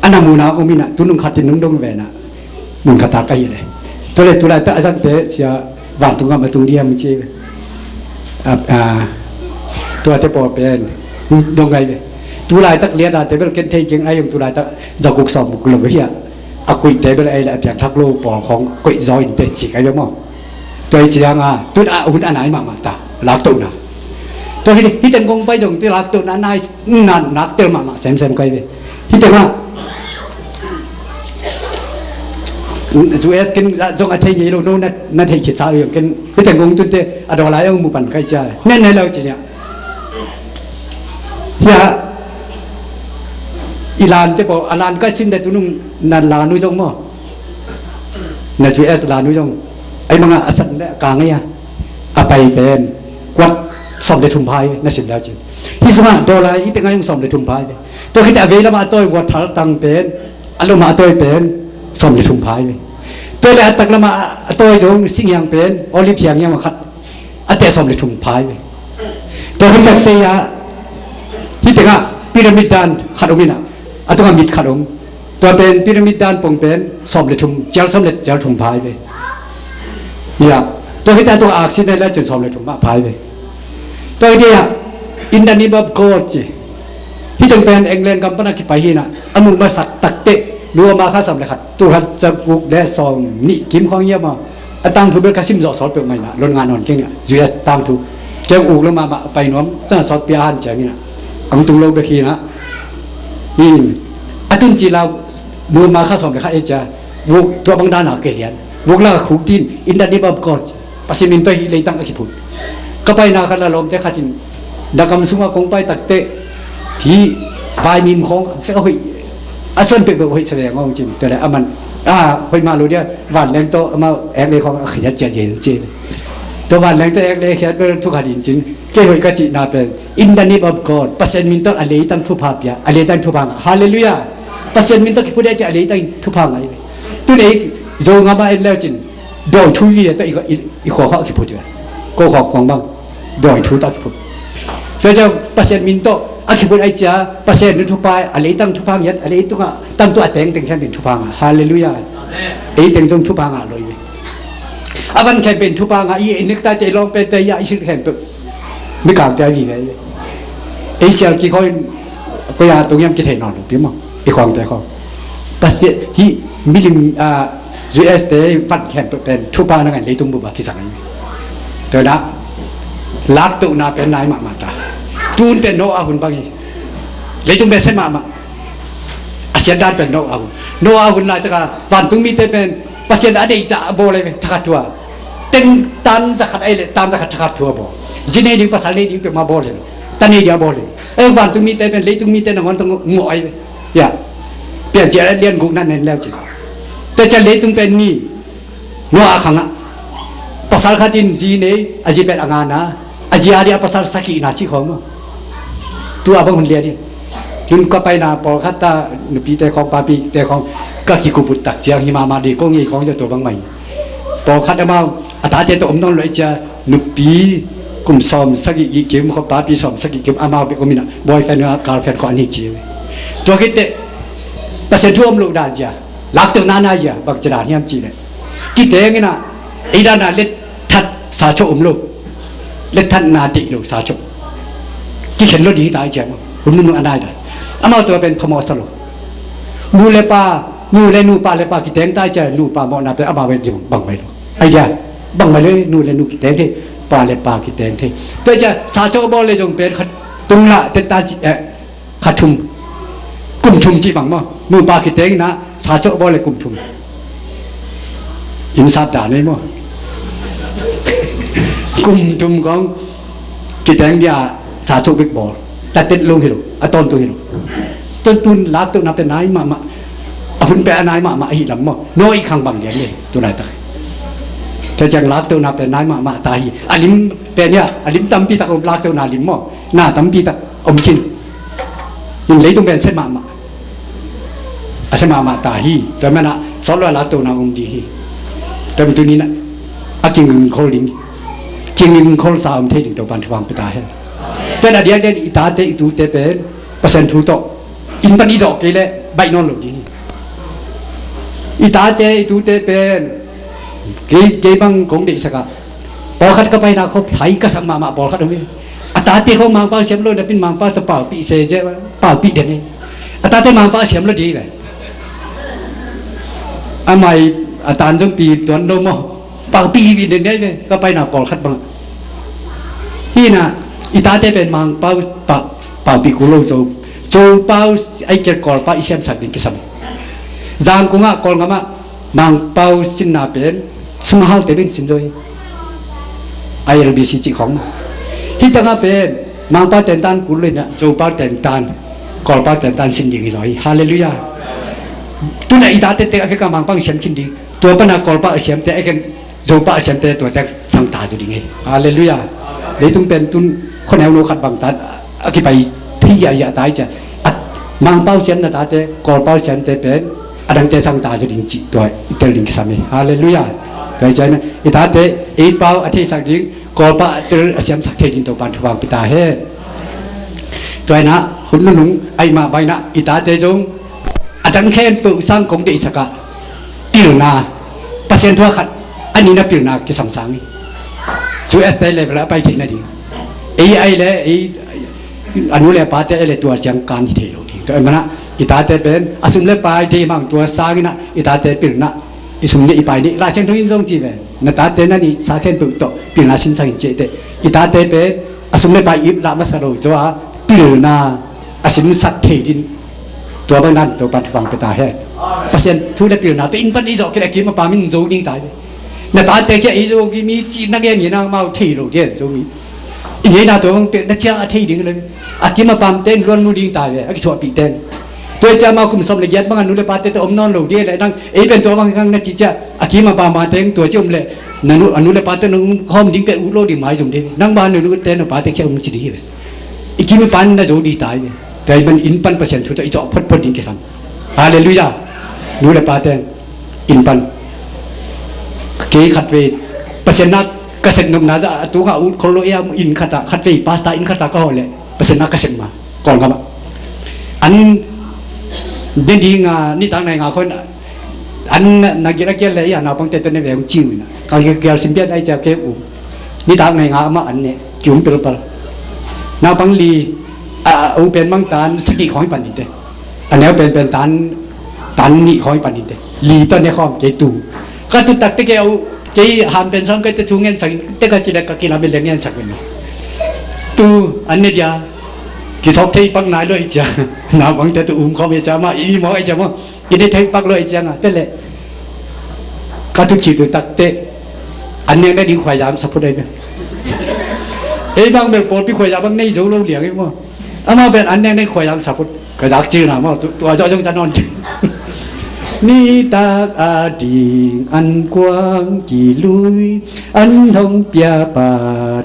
A na muna om in a, tu nung khat in nung dong ve na. Mun khat a ka hi le. Tua le tu laitak a zangte sia vantung gam a tung diam ci ve. A, a, tuate pawl pen dong ngai ve. Tu laitak lian a te bel ken thei keng ai ong tu laitak zaguk sawmguk lo hi a. A koihte bel ei le a piangthak lo pawl khong koih zaw in te ci kai ve maw. Tua hi ciang a, tun a hun a nai mahmah ta, laktohna. Tua hi, hi teng kong pai zong te laktohna nai, na, nak tel mahmah semsem kai ve. Hi teng a, U S ken zong a thei ngei lo, no na, na thei khit sa zong ken, hi teng kong tun te, a daw lai ang mu pan kai cia. Nen nei lo ci nia. Hia, i lan te pawl, a lan kai sim te tu nung na lan uh zong maw. Na U S lan uh zong. Ai manga a san le ka ngai a. A pai pen. Kuat sawm le thum phai na sim lau cin. Hi sungah dollar i tengah zong sawm le thum phai ve. Tua khit a vei lamah a tawi kuat thal tang pen. A lomah a tawi pen. Sawm le thum phai ve. Tua le a tak lamah a tawi zong singhiang pen. Olive sianghiang a khat. A teh sawm le thum phai ve. Tua khit pen te a. Hi tengah pyramid dan khat om in a. A tungah mit khat om. Tua pen pyramid dan pong pen sawm le thum, cial sawm le cial thum phai ve. Ya. Tua khit a tua aksi ne la cun sawm le thum mah phai ve. Tua khit a in the name of God ci. Hi teng pen England gam pana kipai hi na. A mu masak takte. Lua ma kha sawm le khat. Tu khat zaguk le sawm nih kim khong ia ma. A tangthu bel ka sim zawh sawl peuhmah in a, lon ngah nawn keng in a, U S tangthu. Keng uk lo mahmah a pai nuam, cang sawt pia han ciang in a, ang tung lo bek hi in a. In, a tun ci lau, nuam ma kha sawm le khat ei cia, vuk tua bang dan a kei lian. Vuk la khuk din, in the name of God, Pasian min tawh hi leitang a kiphut. Ka paina khat la lawmte khat in, na kam sungah kong pai takte, thi, vai mim khawng, a hoih, a suan peuhpeuh hoih sa ve ngawng cin, tua le a man, a, hoih mah lo dia, van leng tawh, amau, eng ei khawng, a khiat ciat yen cin. Tua vanleng tawh ek le khiat bel thukhat in cin. Kei hoih ka cihna pen, in the name of God, Pasian min tawh a leitang thupha pia, a leitang thupha ngah. Halleluiah. Pasian min tawh kiphut ahih ciang a leitang thupha ngah hi. Tun ei Zogam ah en leu cin, dawi thu hi ve, tawh i, i, i khua khawng a kiphut hi ve. Ko khawng khawng bang dawi thu tawh a kiphut. Tua ciang Pasian min tawh a kiphut ahih ciang Pasian min thupha, a leitang thupha ngiat, a leitungah tangtu a tengteng khempeuh in thupha ngah. Halleluiah. Ei teng zong thupha ngah lo hi ve. A van khempeuh in thupha ngah hi. I nektaite, i lawngpente, i a, i silh khempeuh, mikangte a vive hi. Ei sial kik khawng in koi a tung hiam kithei nawn lo pi maw. I khuangte khawng, Pasian hih milim, ah, U S te van khempeuh pen thupha na ngan leitung bup ah kisang hi. Tua na laktohna pen nai mahmah ta. Tun pen Noah hun bang hi. Leitung pen sem mahmah. A siatdan pen Noah hun. Noah hun laitaka vantungmite pen Pasian a deihzah a bawl hi ve, thakhat thu a. Teng tan zakhat ahih leh tan zakhat thakhat thu a bawl. Zi nei ding, pasal nei ding peuhmah bawl hi lo. Ta nei ding a bawl hi lo. Ei vantungmite pen leitungmite nangawn tawh ngawh hi ve. Ya. Piancil a lian gukna na en leu cin. Tua ciang leitung pen ni, Noah khangah pasal khat in zi nei, a zi pen a nga na, a zi a ding a pasal sagihna cih khawng maw. Tua bang hun lian hi. Tun ka paina pawlkhat ta nupite khawng, papite khawng ka kikuput tak ciang hi mahmah ding, ko ngei khawng zia tua bang mah hi. Pawlkhat amau a tate tawh om nawn lo ahih ciang nupi kum sawm sagih gih kim khawng, papi sawm sagih kim, amau bek om in ah boyfriend, girlfriend khawng an hi ci hi. Tua khit teh Pasian thu om loh dan zia, laktohna na zia, bang ci dan hiam cih leh, kiteng in ah, ei dan a letthat sachok om lo. Letthatna deih lo sachok. Kikhen lo ding hi ta hi ciang maw. Hun nunung a nai dan. Amau tua pen phamawh sa lo. Nu le pa, nu le nu, pa le pa kiteng ta hi ciang nupa mawhna pen amau pen bang mai lo. Idea. Bang mai lo, nu le nu kiteng thei, pa le pa kiteng thei. Tua hi ciang sachok bawl le zong pen khat tung lah teh ta ci, eh, kha thum, kum thum cih bang maw. Nupa kiteng in ah sachok bawl le kum thum. Inn sat dan ei maw. Kum thum khawng kiteng dia sachok bek bawl. Tatet lo hi lo, a tawntung hi lo. Tua tun laktohna pen nai mahmah. A hun pen a nai mahmah ahih lam maw. Noah i khang bang lian ei, tu laitak. Tua ciang laktohna pen nai mahmah ta hi. A lim pen ia, a lim tampi tak om, laktohna lim maw. Na tampi tak om khin. In leitung pen sem mahmah. A sem mahmah ta hi. Tua manin ah sawt lo a laktohna om ding hi. Tua manin tuni-in ah a kingingkhol ding, kingingkholsa om thei ding Topan thupha pia ta hen. Tua a diakdiak i tate i tute pen Pasian thu tawh inn pan i zawh kei leh baih nawn lo ding hi. I tate i tute pen kei, kei bang kong deihsak ah, pawlkhat ka paina khawng hai ka sak mahmah pawlkhat om hi. A tate khawng Mangpau siam lo napi-in Mangpau tawh paupih se, paupih den hi. A tate Mangpau siam lo ding hi ve. Amah i a tan zong pi tuan lo maw. Paupih hi den hi ve, ka paina pawlkhat bang. Hi in ah i tate pen Mangpau pa, paupih kul lo, Zo, Zopau ahih kei leh Kawlpau i siamsak ding kisam. Zangkong ah, Kawlgam ah Mangpau sinna pen sum a haute bek in sin zaw hi. I L B C cih khawng. Hih tangah pen Mangpau tentan kul lo in ah, Zopau tentan, Kawlpau tentan sin ding hi zaw hi. Halleluiah. Tu-in ah i tate teng a vekpi-a Mangpau siam khin ding. Tua pan a Kawlpau a siamte, a ken Zopau a siamte tua teng sang ta zaw ding hi. Halleluiah. Leitung pen tun khuaneu no khat bang tan a kipai thei hiahhiah ta hi ciang, a Mangpau siam na tate Kawlpau siamte pen a dangte sang ta zaw ding cih tua i tel ding kisam hi. Halleluiah. Tua hi ciang i tate ei pau a theisak ding, Kawlpau a tel a siamsak thei ding Topan thupha pia ta hen. Tua hi in ah hun nunung ahih mah bangin ah i tate zong a dang khempeuh sang kong deihsak ah pilna, Pasian thu ah khat a nihna pilna kisam sang hi. U S te level ah a pai theihna ding. Ei ahih leh ei a nu le a pate ahih leh tua ciang kan hi thei lo ding. Tua ahih manin ah i tate pen a sum le pai thei mang, tua sangin ah i tate pilna, i sum nih, i pai nih, Lai Siangtho in zong ci ve, na tate na nihsa khempeuh tawh pilna sinsak in ci hi teh. I tate pen a sum le pai ip lah masa lo zaw a, pilna a simsak thei ding. Tua bang dan Topan thupha pia ta hen. Pasian thu le pilna tawh inn pan i zawh kei leh a kim a pam in zo ding ta hi. Na tate kiang ei Zomi ci-in na gen hi in ah amau thei lo ding, Zomi. I ngeina tua bang pen na ciang a thei ding lo. A kim a pamte in luan mu ding ta hi ve, a kithuahpihte in. Tua ciang amau kum sawm le giat bang a nu le pate tawh om nawn lo ding leh nang ei pen tua bang hang na ci ciang a kim a pam a teng tua ci om leh na nu, a nu le pate nang khawm ding pen ut lo ding maizum ding. Nang bang a nu te na pate khia om ci ding hi ve. I kim i pan na zo ding tai ve. Tua ahih man inn pan Pasian thu tawh i cawh photphot ding kisam. Halleluiah. Nu le pate inn pan. Kei khatvei Pasian na ka sep nopna zah a tungah ut khol lo ia inn khatah khatvei pastor inn khatah ka hawh leh Pasian na ka sep ma Kawlgam ah. An ne ding a nitak nai nga khon an na gil a gil le ia naupangte tawh ne ve hong ci uh ina ka gil gil sim pian ai cia kei um. Nitak nai nga amah an ne ki um pelpal. Naupang li a u pen mang tan sagih khawng hi pan ding te. A neu penpen tan, tan nih khawng hi pan ding te. Li tawh ne khawm kei tu. Ka tu tak te kei a u, kei ham pen sawng kei te thu ngen sak te ka ci le ka kilam le ngen sak pen. Tu an ne dia. Kisawk thei pak nai lo i cia. Naupang te tu um khawm i cia ma, i mawk i cia ma. I ne thei pak lo i cia nga te le. Ka tu ci tu tak te. An ne ne ding khuai zam sa phut ai pen. Ei bang bel pawlpi khuai zam bang nei zo lo liang i maw. Amau pen an ne ne khuai zam sa phut. Ka zak cil na maw, tu, tua zawh zong ta nawn kei. Nitak a ding an kuang kilui, an hong pia pa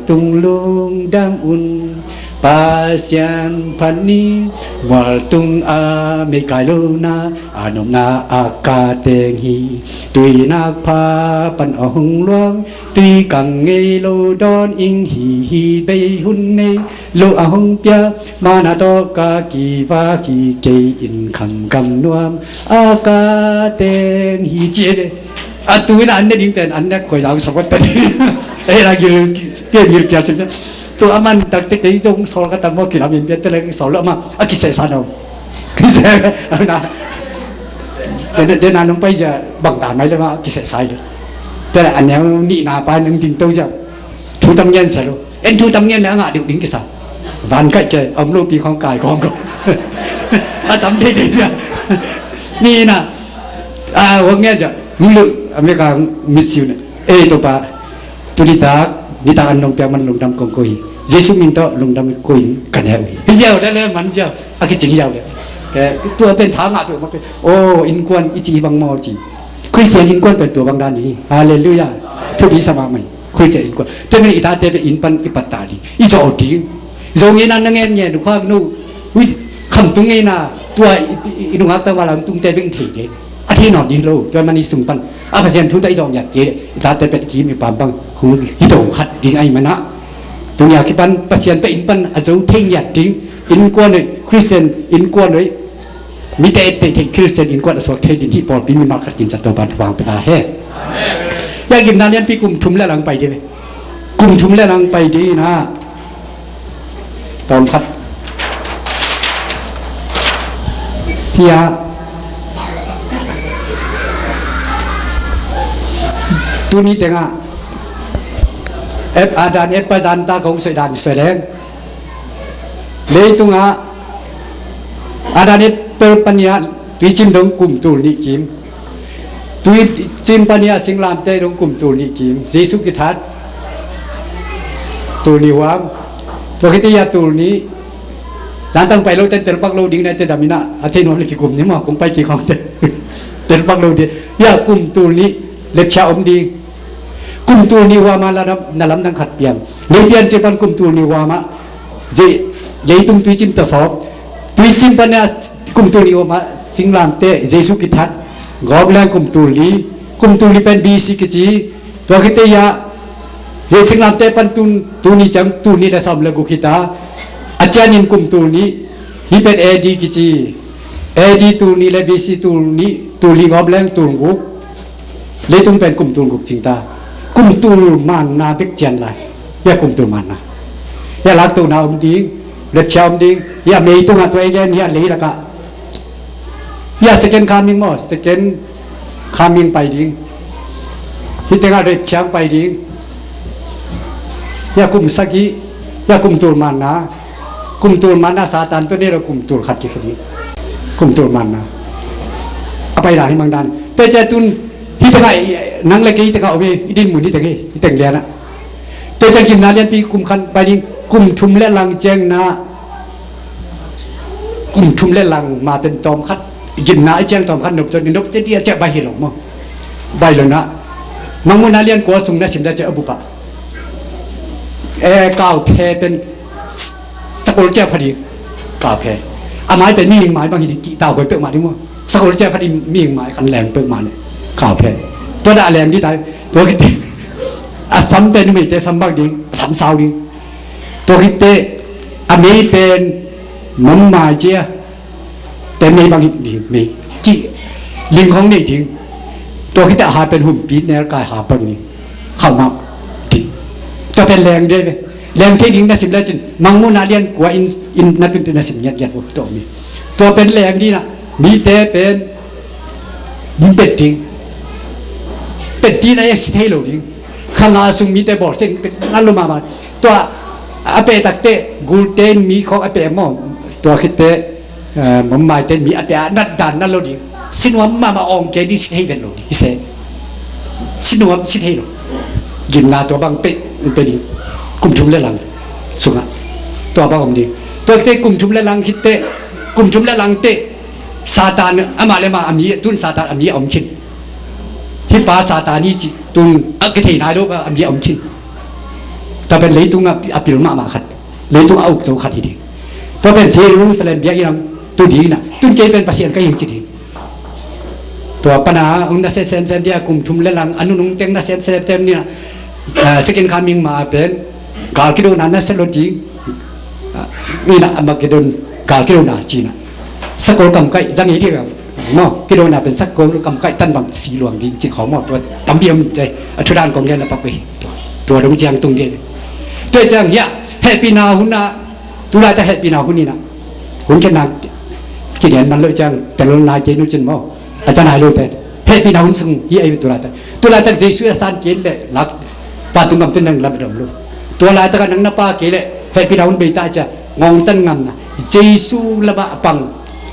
tung lungdam un. Pasian phat ni mual tung a mei kai lo na, a nopna a ka teng hi. Tui nak pha pan a hong luang, tui kang ngei lo dawn ing hi hi bei hun nei. Lo a hong pia mana tawh ka kiva hi kei in kham gam nuam a ka teng hi ci e ve. A tu in an ne ding pen an ne khuai zau sa vat pen. E la gil gil gil kia cin. Tu a man tak tek dei zong sawl ka tam maw kilam in bia te leng sawl lo ma a kiseh sa no. Kiseh na. Dena dena nong pai ja bang da mai le ma a kiseh sa i le. Te la an ne ni na pa nong ding to ja. Thu tam ngen sa lo. En thu tam ngen le a ngah deuh ding kisa. Van kaih ke, a om lopi khawng kai khawng ko. A tam deidei dia. Ni na, a, huang ngen ja, ngulu, America, miss you na. Ei, Topa, tu nitak, nitak an nong piak man lungdam kong ko hi. Jesu min tawh lungdam ko in ka neu hi. Hi ziau da le man ziau, a kicing ziau le. Ke, tua pen tha ngah peuh mah ke. Oh, innkuan i ci bang maw ci. Khristian innkuan pen tua bang dan hi. Halleluiah. Thupi sa mahmah hi. Khristian innkuan. Tua manin i tate pen inn pan i pattah ding. I zawh ding. Zo ngeina na ngen ngen, u khuak nu. Ui, khamtung ngeina. Tua i, i, i nungak tawh valang tungte beng thei ding. A thei nawn ding hi lo. Tua manin sung pan. A Pasian thu tawh i zawh ngiat kei leh. I tate pen i kim i pam bang. Hong hi do khat ding ahih manah. Tuni a kipan Pasian tawh inn pan a zo thei ngiat ding. Innkuan hoih, Khristian innkuan hoih. Mite etteh theih Khristian innkuan a suak thei ding hih pawlpi mimal khat kimciat Topa'n thupha hong pia ta hen. Hia gimna lianpi kum thum le lang pai ding ve. Kum thum le lang pai ding inah tawm khat. Hia tuni tengah ep a dan ep pa dan ta kong soi dan soi leng. Leitungah Adam Eve panin ah tuicin dong kum tul nih kim. Tuicin panin ah singlamteh dong kum tul nih kim. Jesu kithat tul nih huam. Tua khit teh hia tul nih. Zantang pai lo ten telpak lo ding na te dam inah a thei nuam le kikum ni maw kong pai kik hong te. Telpak lo ding. Hia kum tul nih lepchia om ding. Kum tul nih huam ah na lamdang khat piang. Lei piancil pan kum tul nih huam ah Leitung tuicin tawh sawm. Tuicin pan a kum tul nih huam ah singlamteh Jesu kithat. Gawp leng kum tul nih. Kum tul nih pen B C kici. Tua khit teh hia singlamteh pan tun tuni ciang tul nih le sawm le guk hi ta. A cianin kum tul nih. Hih pen A D kici. A D tul nih le B C tul nih, tul nih gawp leng tul guk. Leitung pen kum tul guk cing ta. Kum tul manna bek cian lai. Hia kum tul manna. Hia laktohna om ding, lepchia om ding. Hia mei tungah tua i gen, hia lei lakah. Hia second coming maw, second coming pai ding. Hih tengah lepchia pai ding. Hia kum sagih, hia kum tul manna. Kum tul manna Satan tawh nei lo kum tul khat kikhen hi. Kum tul manna. A pai dan hi mang dan. Tua ciang tun hih tengah nang le kei hih tengah om hi, i din mun hih teng hi, hih teng lianah. Tua ciang gimna lianpi kum khat pai ding kum thum le lang ciang na. Kum thum le lang ma pen tawm khat, gimna i ciang tawm khat nop zon, nop zet i a ciah bai hi lo maw. Bai lo na. Mangmuhna lian kua sung na sim da ciah a bupa. E, kau phe pen s-, sakol ciah phadi. Kau phe. A mai pen mihing mai bang hi di ki tau koi peuh ma di maw. Sakol ciah phadi mihing mai kan leng peuh ma ne. Kau phe. Tua da a leng di tai. Tua kite. A sam pen mei te sam bak ding. A sam sau ding. Tua kite. A mei pen mom mai cia. Te mei bang hi ding, mei ki ling hong nei ding. Tua khit a ha pen humpi nel kai ha bang ni. Khau mau ding. Tua pen leng ding ve. Leng thei ding na sim le cin. Mangmuhna lian kua in, in na tun te na sim ngiat ngiat vo tua mi. Tua pen leng ding na. Mi te pen bet ding. Bet ding na yak si thei lo ding. Khanga sung mi te bol seng bet na lo mama. Tua a pe tak te gul te mi khok a pe mo. Tua khit te Eh, mom mai ten mi a te a nat dan na lo ding. Sinuam mama ong ke di si thei ven lo ding. Hi se. Sinuam si thei lo. Gimna tua bang pe, pe ding. Kum thum le lang. Sunga. Tua bang om ding. Tua te kum thum le lang khit te. Kum thum le lang te. Satan ama le ma a mi tun Satan a mi a om khin. Hi pa Satan hi ci tun a kithei nai lo a mi a om khin. Tua pen leitung a, a pil mama khat. Leitung a uk zo khat hi ding. Tua pen Jerusalem biak in ang tu ding na. Tun kei pen Pasian ka hing ci ding. Tua pana ung na se sem sem dia kum thum le lang a nunung teng na sem sem sem ni na. Eh, second coming ma pen gal kidona na se lo ding. Ah, ni na Armageddon gal kidona ci na. Sakol kam kai zang hi ding. Maw, kidona pen sakol kam kai tan bang si luang ding ci khawng maw, tua tampi om te, a thudan kong gen a pak ve. Tua dong ciang tung ding. Tua ciang hiah, hehpihna hun ah, tulai ta hehpihna hun in ah. Hun khen nak, ci lian man lo ciang, tel nai kei nu cin maw. A can ai lo te. Hehpihna hun sung hi ai tulai ta. Tulai ta Jesu a san kei le, lak, pa tung kam tun nang lam dom lo. Tulai ta ka nang na pa kei le, hehpihna hun bei ta cia, ngong tan ngam na. Jesu lama pang,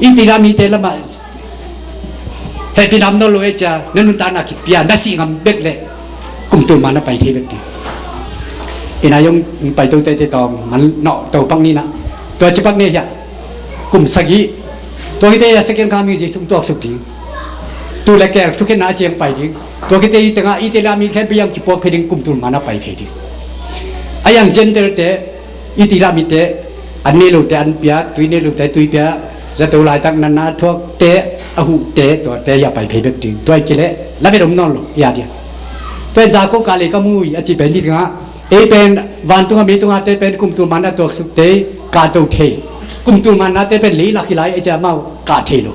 i ti lam i te lama hehpihna om nawn lo e cia, na nuntakna kipia, na sih ngam bek le, kum tul ma na pai thei bek ding. Ina yong pai to te te tawng, man nawh to pang ni na. Tua ci pak ne hia, kum sagih. Tua hi te hia second coming Jesu tuak suk ding. Tu le kel, thukhenna a ciang pai ding. Tua hi te i tengah, i te lam i khen biang kipuak phei ding, kum tul ma na pai phei ding. A yang Gentile te, i ti lam i te, an nei lo te an pia, tui nei lo te tui pia, zato laitak na na thuak te, a huh te, tua te ya pai phei bek ding. Tua i kile, la bet om nawn lo, ya dia. Tua i za ko ka le ka mui, a ci pen ni nga, ei pen, vantunga meitunga te pen, kum tul ma na tuak suk te, ka to thei. Kum tul ma na te pen, lei lak hi lai, ei cia mau, ka thei lo.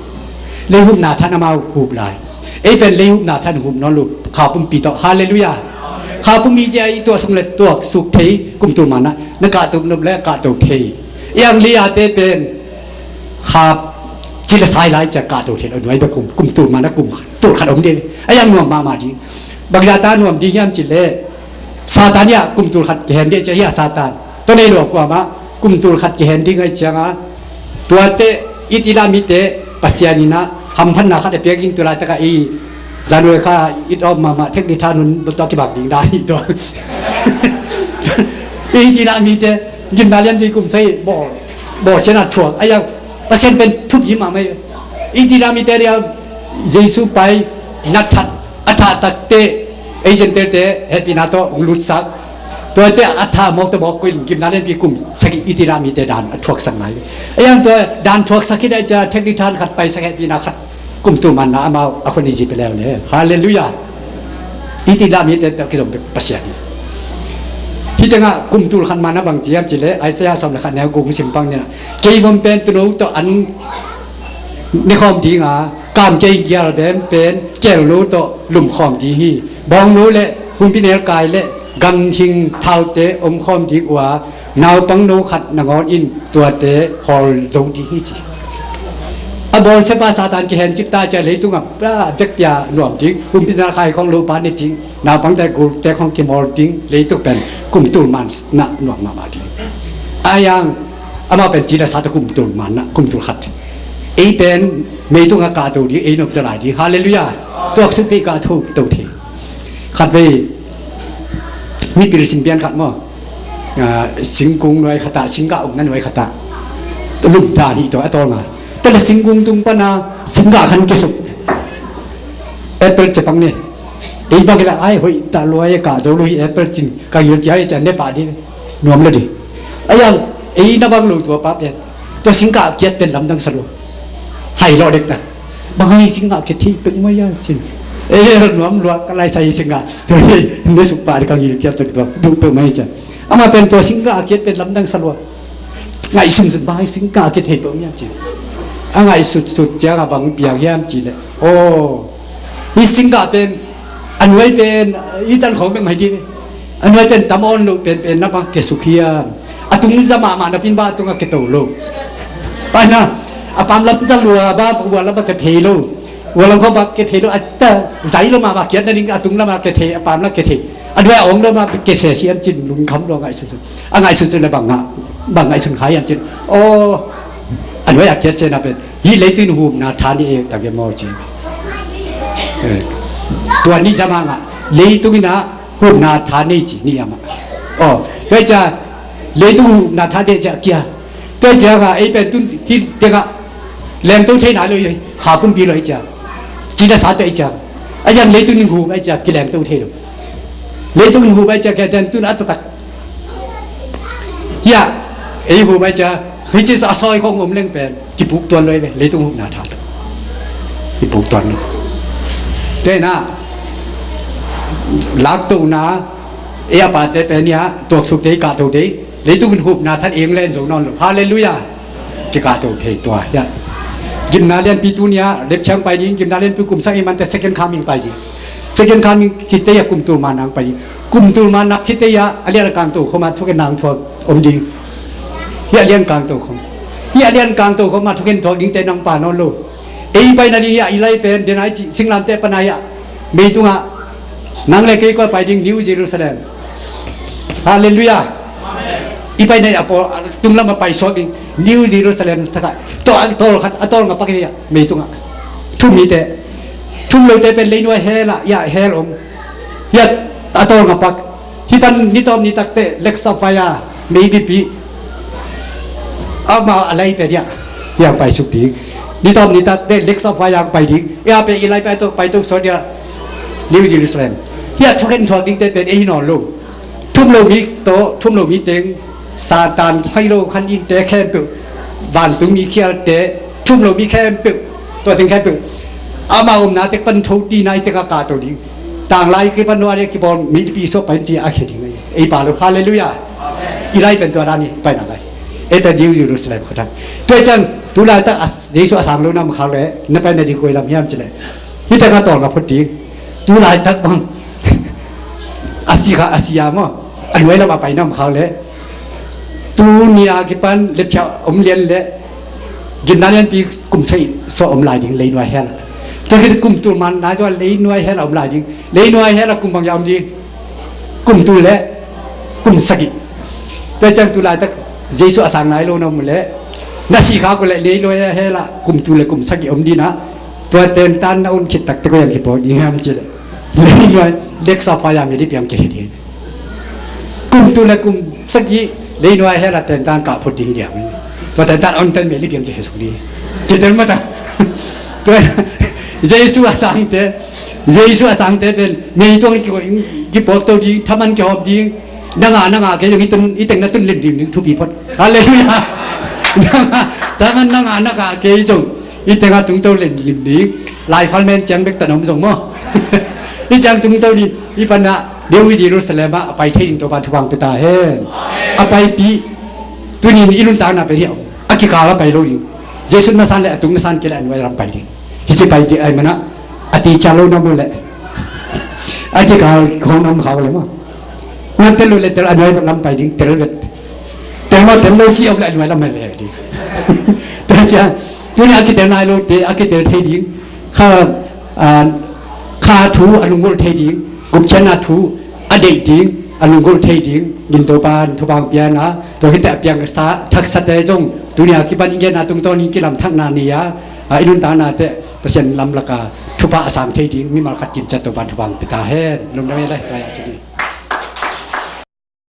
Lei hup na than a mau, hup lai. Ei pen lei hup na than hup nawn lo, kha pumpi tawh. Halleluiah. Kha pumpi cia i tuak sung le tuak suk thei, kum tul ma na, na ka tuk nop le ka tuk thei. Iang lia te pen, kha ci le sai lai cia ka tuk thei lo, nuai be kum, kum tul ma na kum, tul khat om de. A iang nuam mama di. Bang ya ta nuam di hiam ci le, Satan ya kum tul khat kihen de cia ya Satan. To nei lo kua ma, kum tul khat kihen di ngai cia nga, Tuate, i ti lam i te, Pasian ina, hamphatna khat a piak in tulai taka i, January kha, it om mama, thek ni thanun, bel tua kibak ding dan i tua. I ti lam i te, gimna lian dui kum sai, bol, bol sian a thuak, a yang, Pasian pen thup i mama i. I ti lam i te ria, Jesu pai, na that, a thah tak te, ei Gentile te, hehpihna tawh, hong lutsak, Tuate a tha mawk tawh mawk kuil gimna lianpi kum sagih i ti lam i te dan a thuaksak nai. A yang tua dan thuaksak hi dai cia thek ni than khat pai sak hehpihna khat kum tul ma na amau a khun i zi pe leu le. Halleluiah. I ti lam i te tawh kizom pe Pasian. Hi tengah kum tul khat ma na bang ciam ci le Isaiah sawm le khat neu kung simpang ni na. Kei vom pen tuno tawh an ni khawm ding a kam kei gial bem pen kel lo tawh lum khawm ding hi. Bawng no le humpi nel kai le ganghing thaute om khawm ding uh a, naupang no khat nangawn in tuate hawl zo ding hi ci. A bawlsiapa Satan kihen cip ta cia leitung a bek pia nuam ding, humpi nel kai khawng lopa ne ding, naupangte gulte khawng kimawl ding, leitung pen kum tul man na nuam mahmah ding. A yang amau pen ci le sa ta kum tul man na kum tul khat. Ei pen meitung a kahto ding, ei nop zalai ding. Halleluiah. Tuaksuk kei kahto to thei. Khatvei mipil simpian khat maw, ah, singkung nuai khatah, singgah ung na nuai khatah, lum dan hi tawh a tawl nga. Tale singkung tung pana singgah khan kisuk. Apple cia pang ni. Ei bang ila ai hoih ta lua e, kah zo lo hi apple cin, ka gil kia e cia ne pah di. Nuam lo di. Ayang ei na bang lo tua pa pian. Tua singgah kiat pen lamdang sa lua. Hai lo dek ta. Bang hai singgah kiat thei pek mai a cin. Ei nuam lua ka lai sai singgah. Ne suk pa di ka gil kia tua tua. Du pek mai cia. Ama pen tua singgah kiat pen lamdang sa lua. Ngaihsun sun bang singgah kiat thei peuh miam ci. A ngaihsut sut ciang a bang piang hiam ci le. Aw, hi singgah pen a nuai pen i tan khong beng hai di. A nuai pen tam on lo pen pen na bang ke suk hiam. A tung za mahmah na pin ba a tung a ke to lo. Pai na a pam lam za lua ba ua lam ba ke thei lo. Ua lam kho ba ke thei lo a ta zai lo ma ba kiat na ding a tung lam a ke thei a pam lam ke thei. A nuai a ong lo ma ke se siam cin lungkham lo ngaihsun sun. A ngaihsun sun le bang ngah bang ngaihsun khai hiam cin. Aw, a nuai a kiat se na pen hi leitung in hupna tha ni e ta ge maw ci. Eh, tua ni zama ngah leitung in a hupna tha nei ci ni ama. Aw, tua cia leitung hupna tha nei cia kia. Tua cia ngah ei pen tun hi tengah lengto thei na lo i kha kumpi lo i cia. Ci na sa tua i cia. A yang leitung in hup a i cia kilengto thei lo. Leitung in hup a i cia kia ten tun a tatak. Hia, ei hup a i cia, hi ci sa a soi khong om leng pen kipuk tuan lo i ve, leitung hupna tha. Kipuk tuan lo. Tena lakto na, ei a pate pen ia tuaksuk tei kahto tei. Leitung in hupna than eng len zo nawn lo. Halleluiah. Kikahto thei tua hia. Gimna lianpi tunia lepchiang pai ding, gimna lianpi kumsak i mante second coming pai ding. Second coming khitei a kumtul manang pai ding. Kumtul manang khitei a a lian a kangto khoma thuken nang thuak om ding. Hia lian kangto khom. Hia lian kangto khoma thuken thuak dingte nang pa nawn lo. Ei pai na ding hia i lai pen denai ci singlamte pana hia. Meitungah nang le kei kua pai ding New Jerusalem. Halleluiah. I pai nei a pawl tunglam a pai suak ding New Jerusalem taka. Tol a tol khat a tol nga pak hia meitungah. Thum mite thum lote pen leinuai hel ah ia hel om. Ia a tol nga pak. Hi pan ni tawm ni takte lakes of fire meibipi. Ama a lai pen ia hiang pai suk ding. Ni tawm ni takte lakes of fire pai ding. Ia pen i lai pai to pai to suak dia New Jerusalem. Hia thuken thuak dingte pen ei nawn lo. Thum lo mi tawh thum lo mi teng Satan phai lo khan innte khempeuh vantung mi khialte thum lo mi khempeuh tua teng khempeuh ama omna tek pan tho tina i tek a kahto ding. Tanglai kipan nuan e kipawl mi pi so pain ci a khe ding. Ei pa lo halleluiah. I lai pen tua dan i paina lai. Ei pen New Jerusalem khuatang. Tua i cang tu laitak Jesu a sang lo na om khak le na paina ding koi lam hiam ci le. Hi teng a tawl nga phut ding. Tu laitak bang a si kha a si a maw a nuai lam a pai na om khak le. Tu nia kipan lepchia om lian le. Gimna lianpi kum sei so om lai ding leinuai hel a. Tua khit kum tul man nai tua leinuai hel a om lai ding. Leinuai hel a kum bang ya om ding. Kum tul le kum sagih. Tua ciang tu laitak Jesu a sang nai lo na om le. Na si kha ko le leinuai hel a kum tul le kum sagih om ding na. Tua tentan na un khit takte ko yang kipawl ding hiam ci le. Leinuai lakes of fire mi di piang ke hi ding. Kum tul le kum sagih leinuai hel a tentan kah phut ding diam. Tua tentan on ten meli piang ke he suk di. Kitel mata. Tua Jesu a sangte Jesu a sangte pen meituang kipawl to ding thaman kihawp ding. Nanga nanga kei zong i teng na tun limlim ding thupi phot. Halleluiah. Nanga thaman nanga nanga kei zong i teng a tungto limlim ding. Laifal men ciang bek tan om zong maw. I ciang tungto ding i pana New Jerusalem ah a pai thei ding Topan thupang pia ta hen. A paipi tunin i nuntakna pen hi a kikal a pai lo ding. Jesu nasan le a tung nasan kei le a nuai lam pai ding. Hici pai ding ai mana a ti cia lo na mu le a kikal khong na mu khau le maw. Ngan tel lo le tel a nuai lam pai ding tel vet. Tel maw tel lo ci om le a nuai lam hai le ding. Tel cia tuni a kitel nai lo te a kitel thei ding. Kha a kha thu a lunggulh thei ding, gupkhiatna thu a deih ding, a lunggulh thei ding, gin Topan thupang piana tua khit teh a piangsa thaksate zong tunia kipan i genna tungtawnin kilamthakna ni-a i nuntaknate Pasian lamlaka thupha a sang thei ding mimal khat gin ciat Topan thupang pia ta hen. Lungdam ei lai tua ya cini.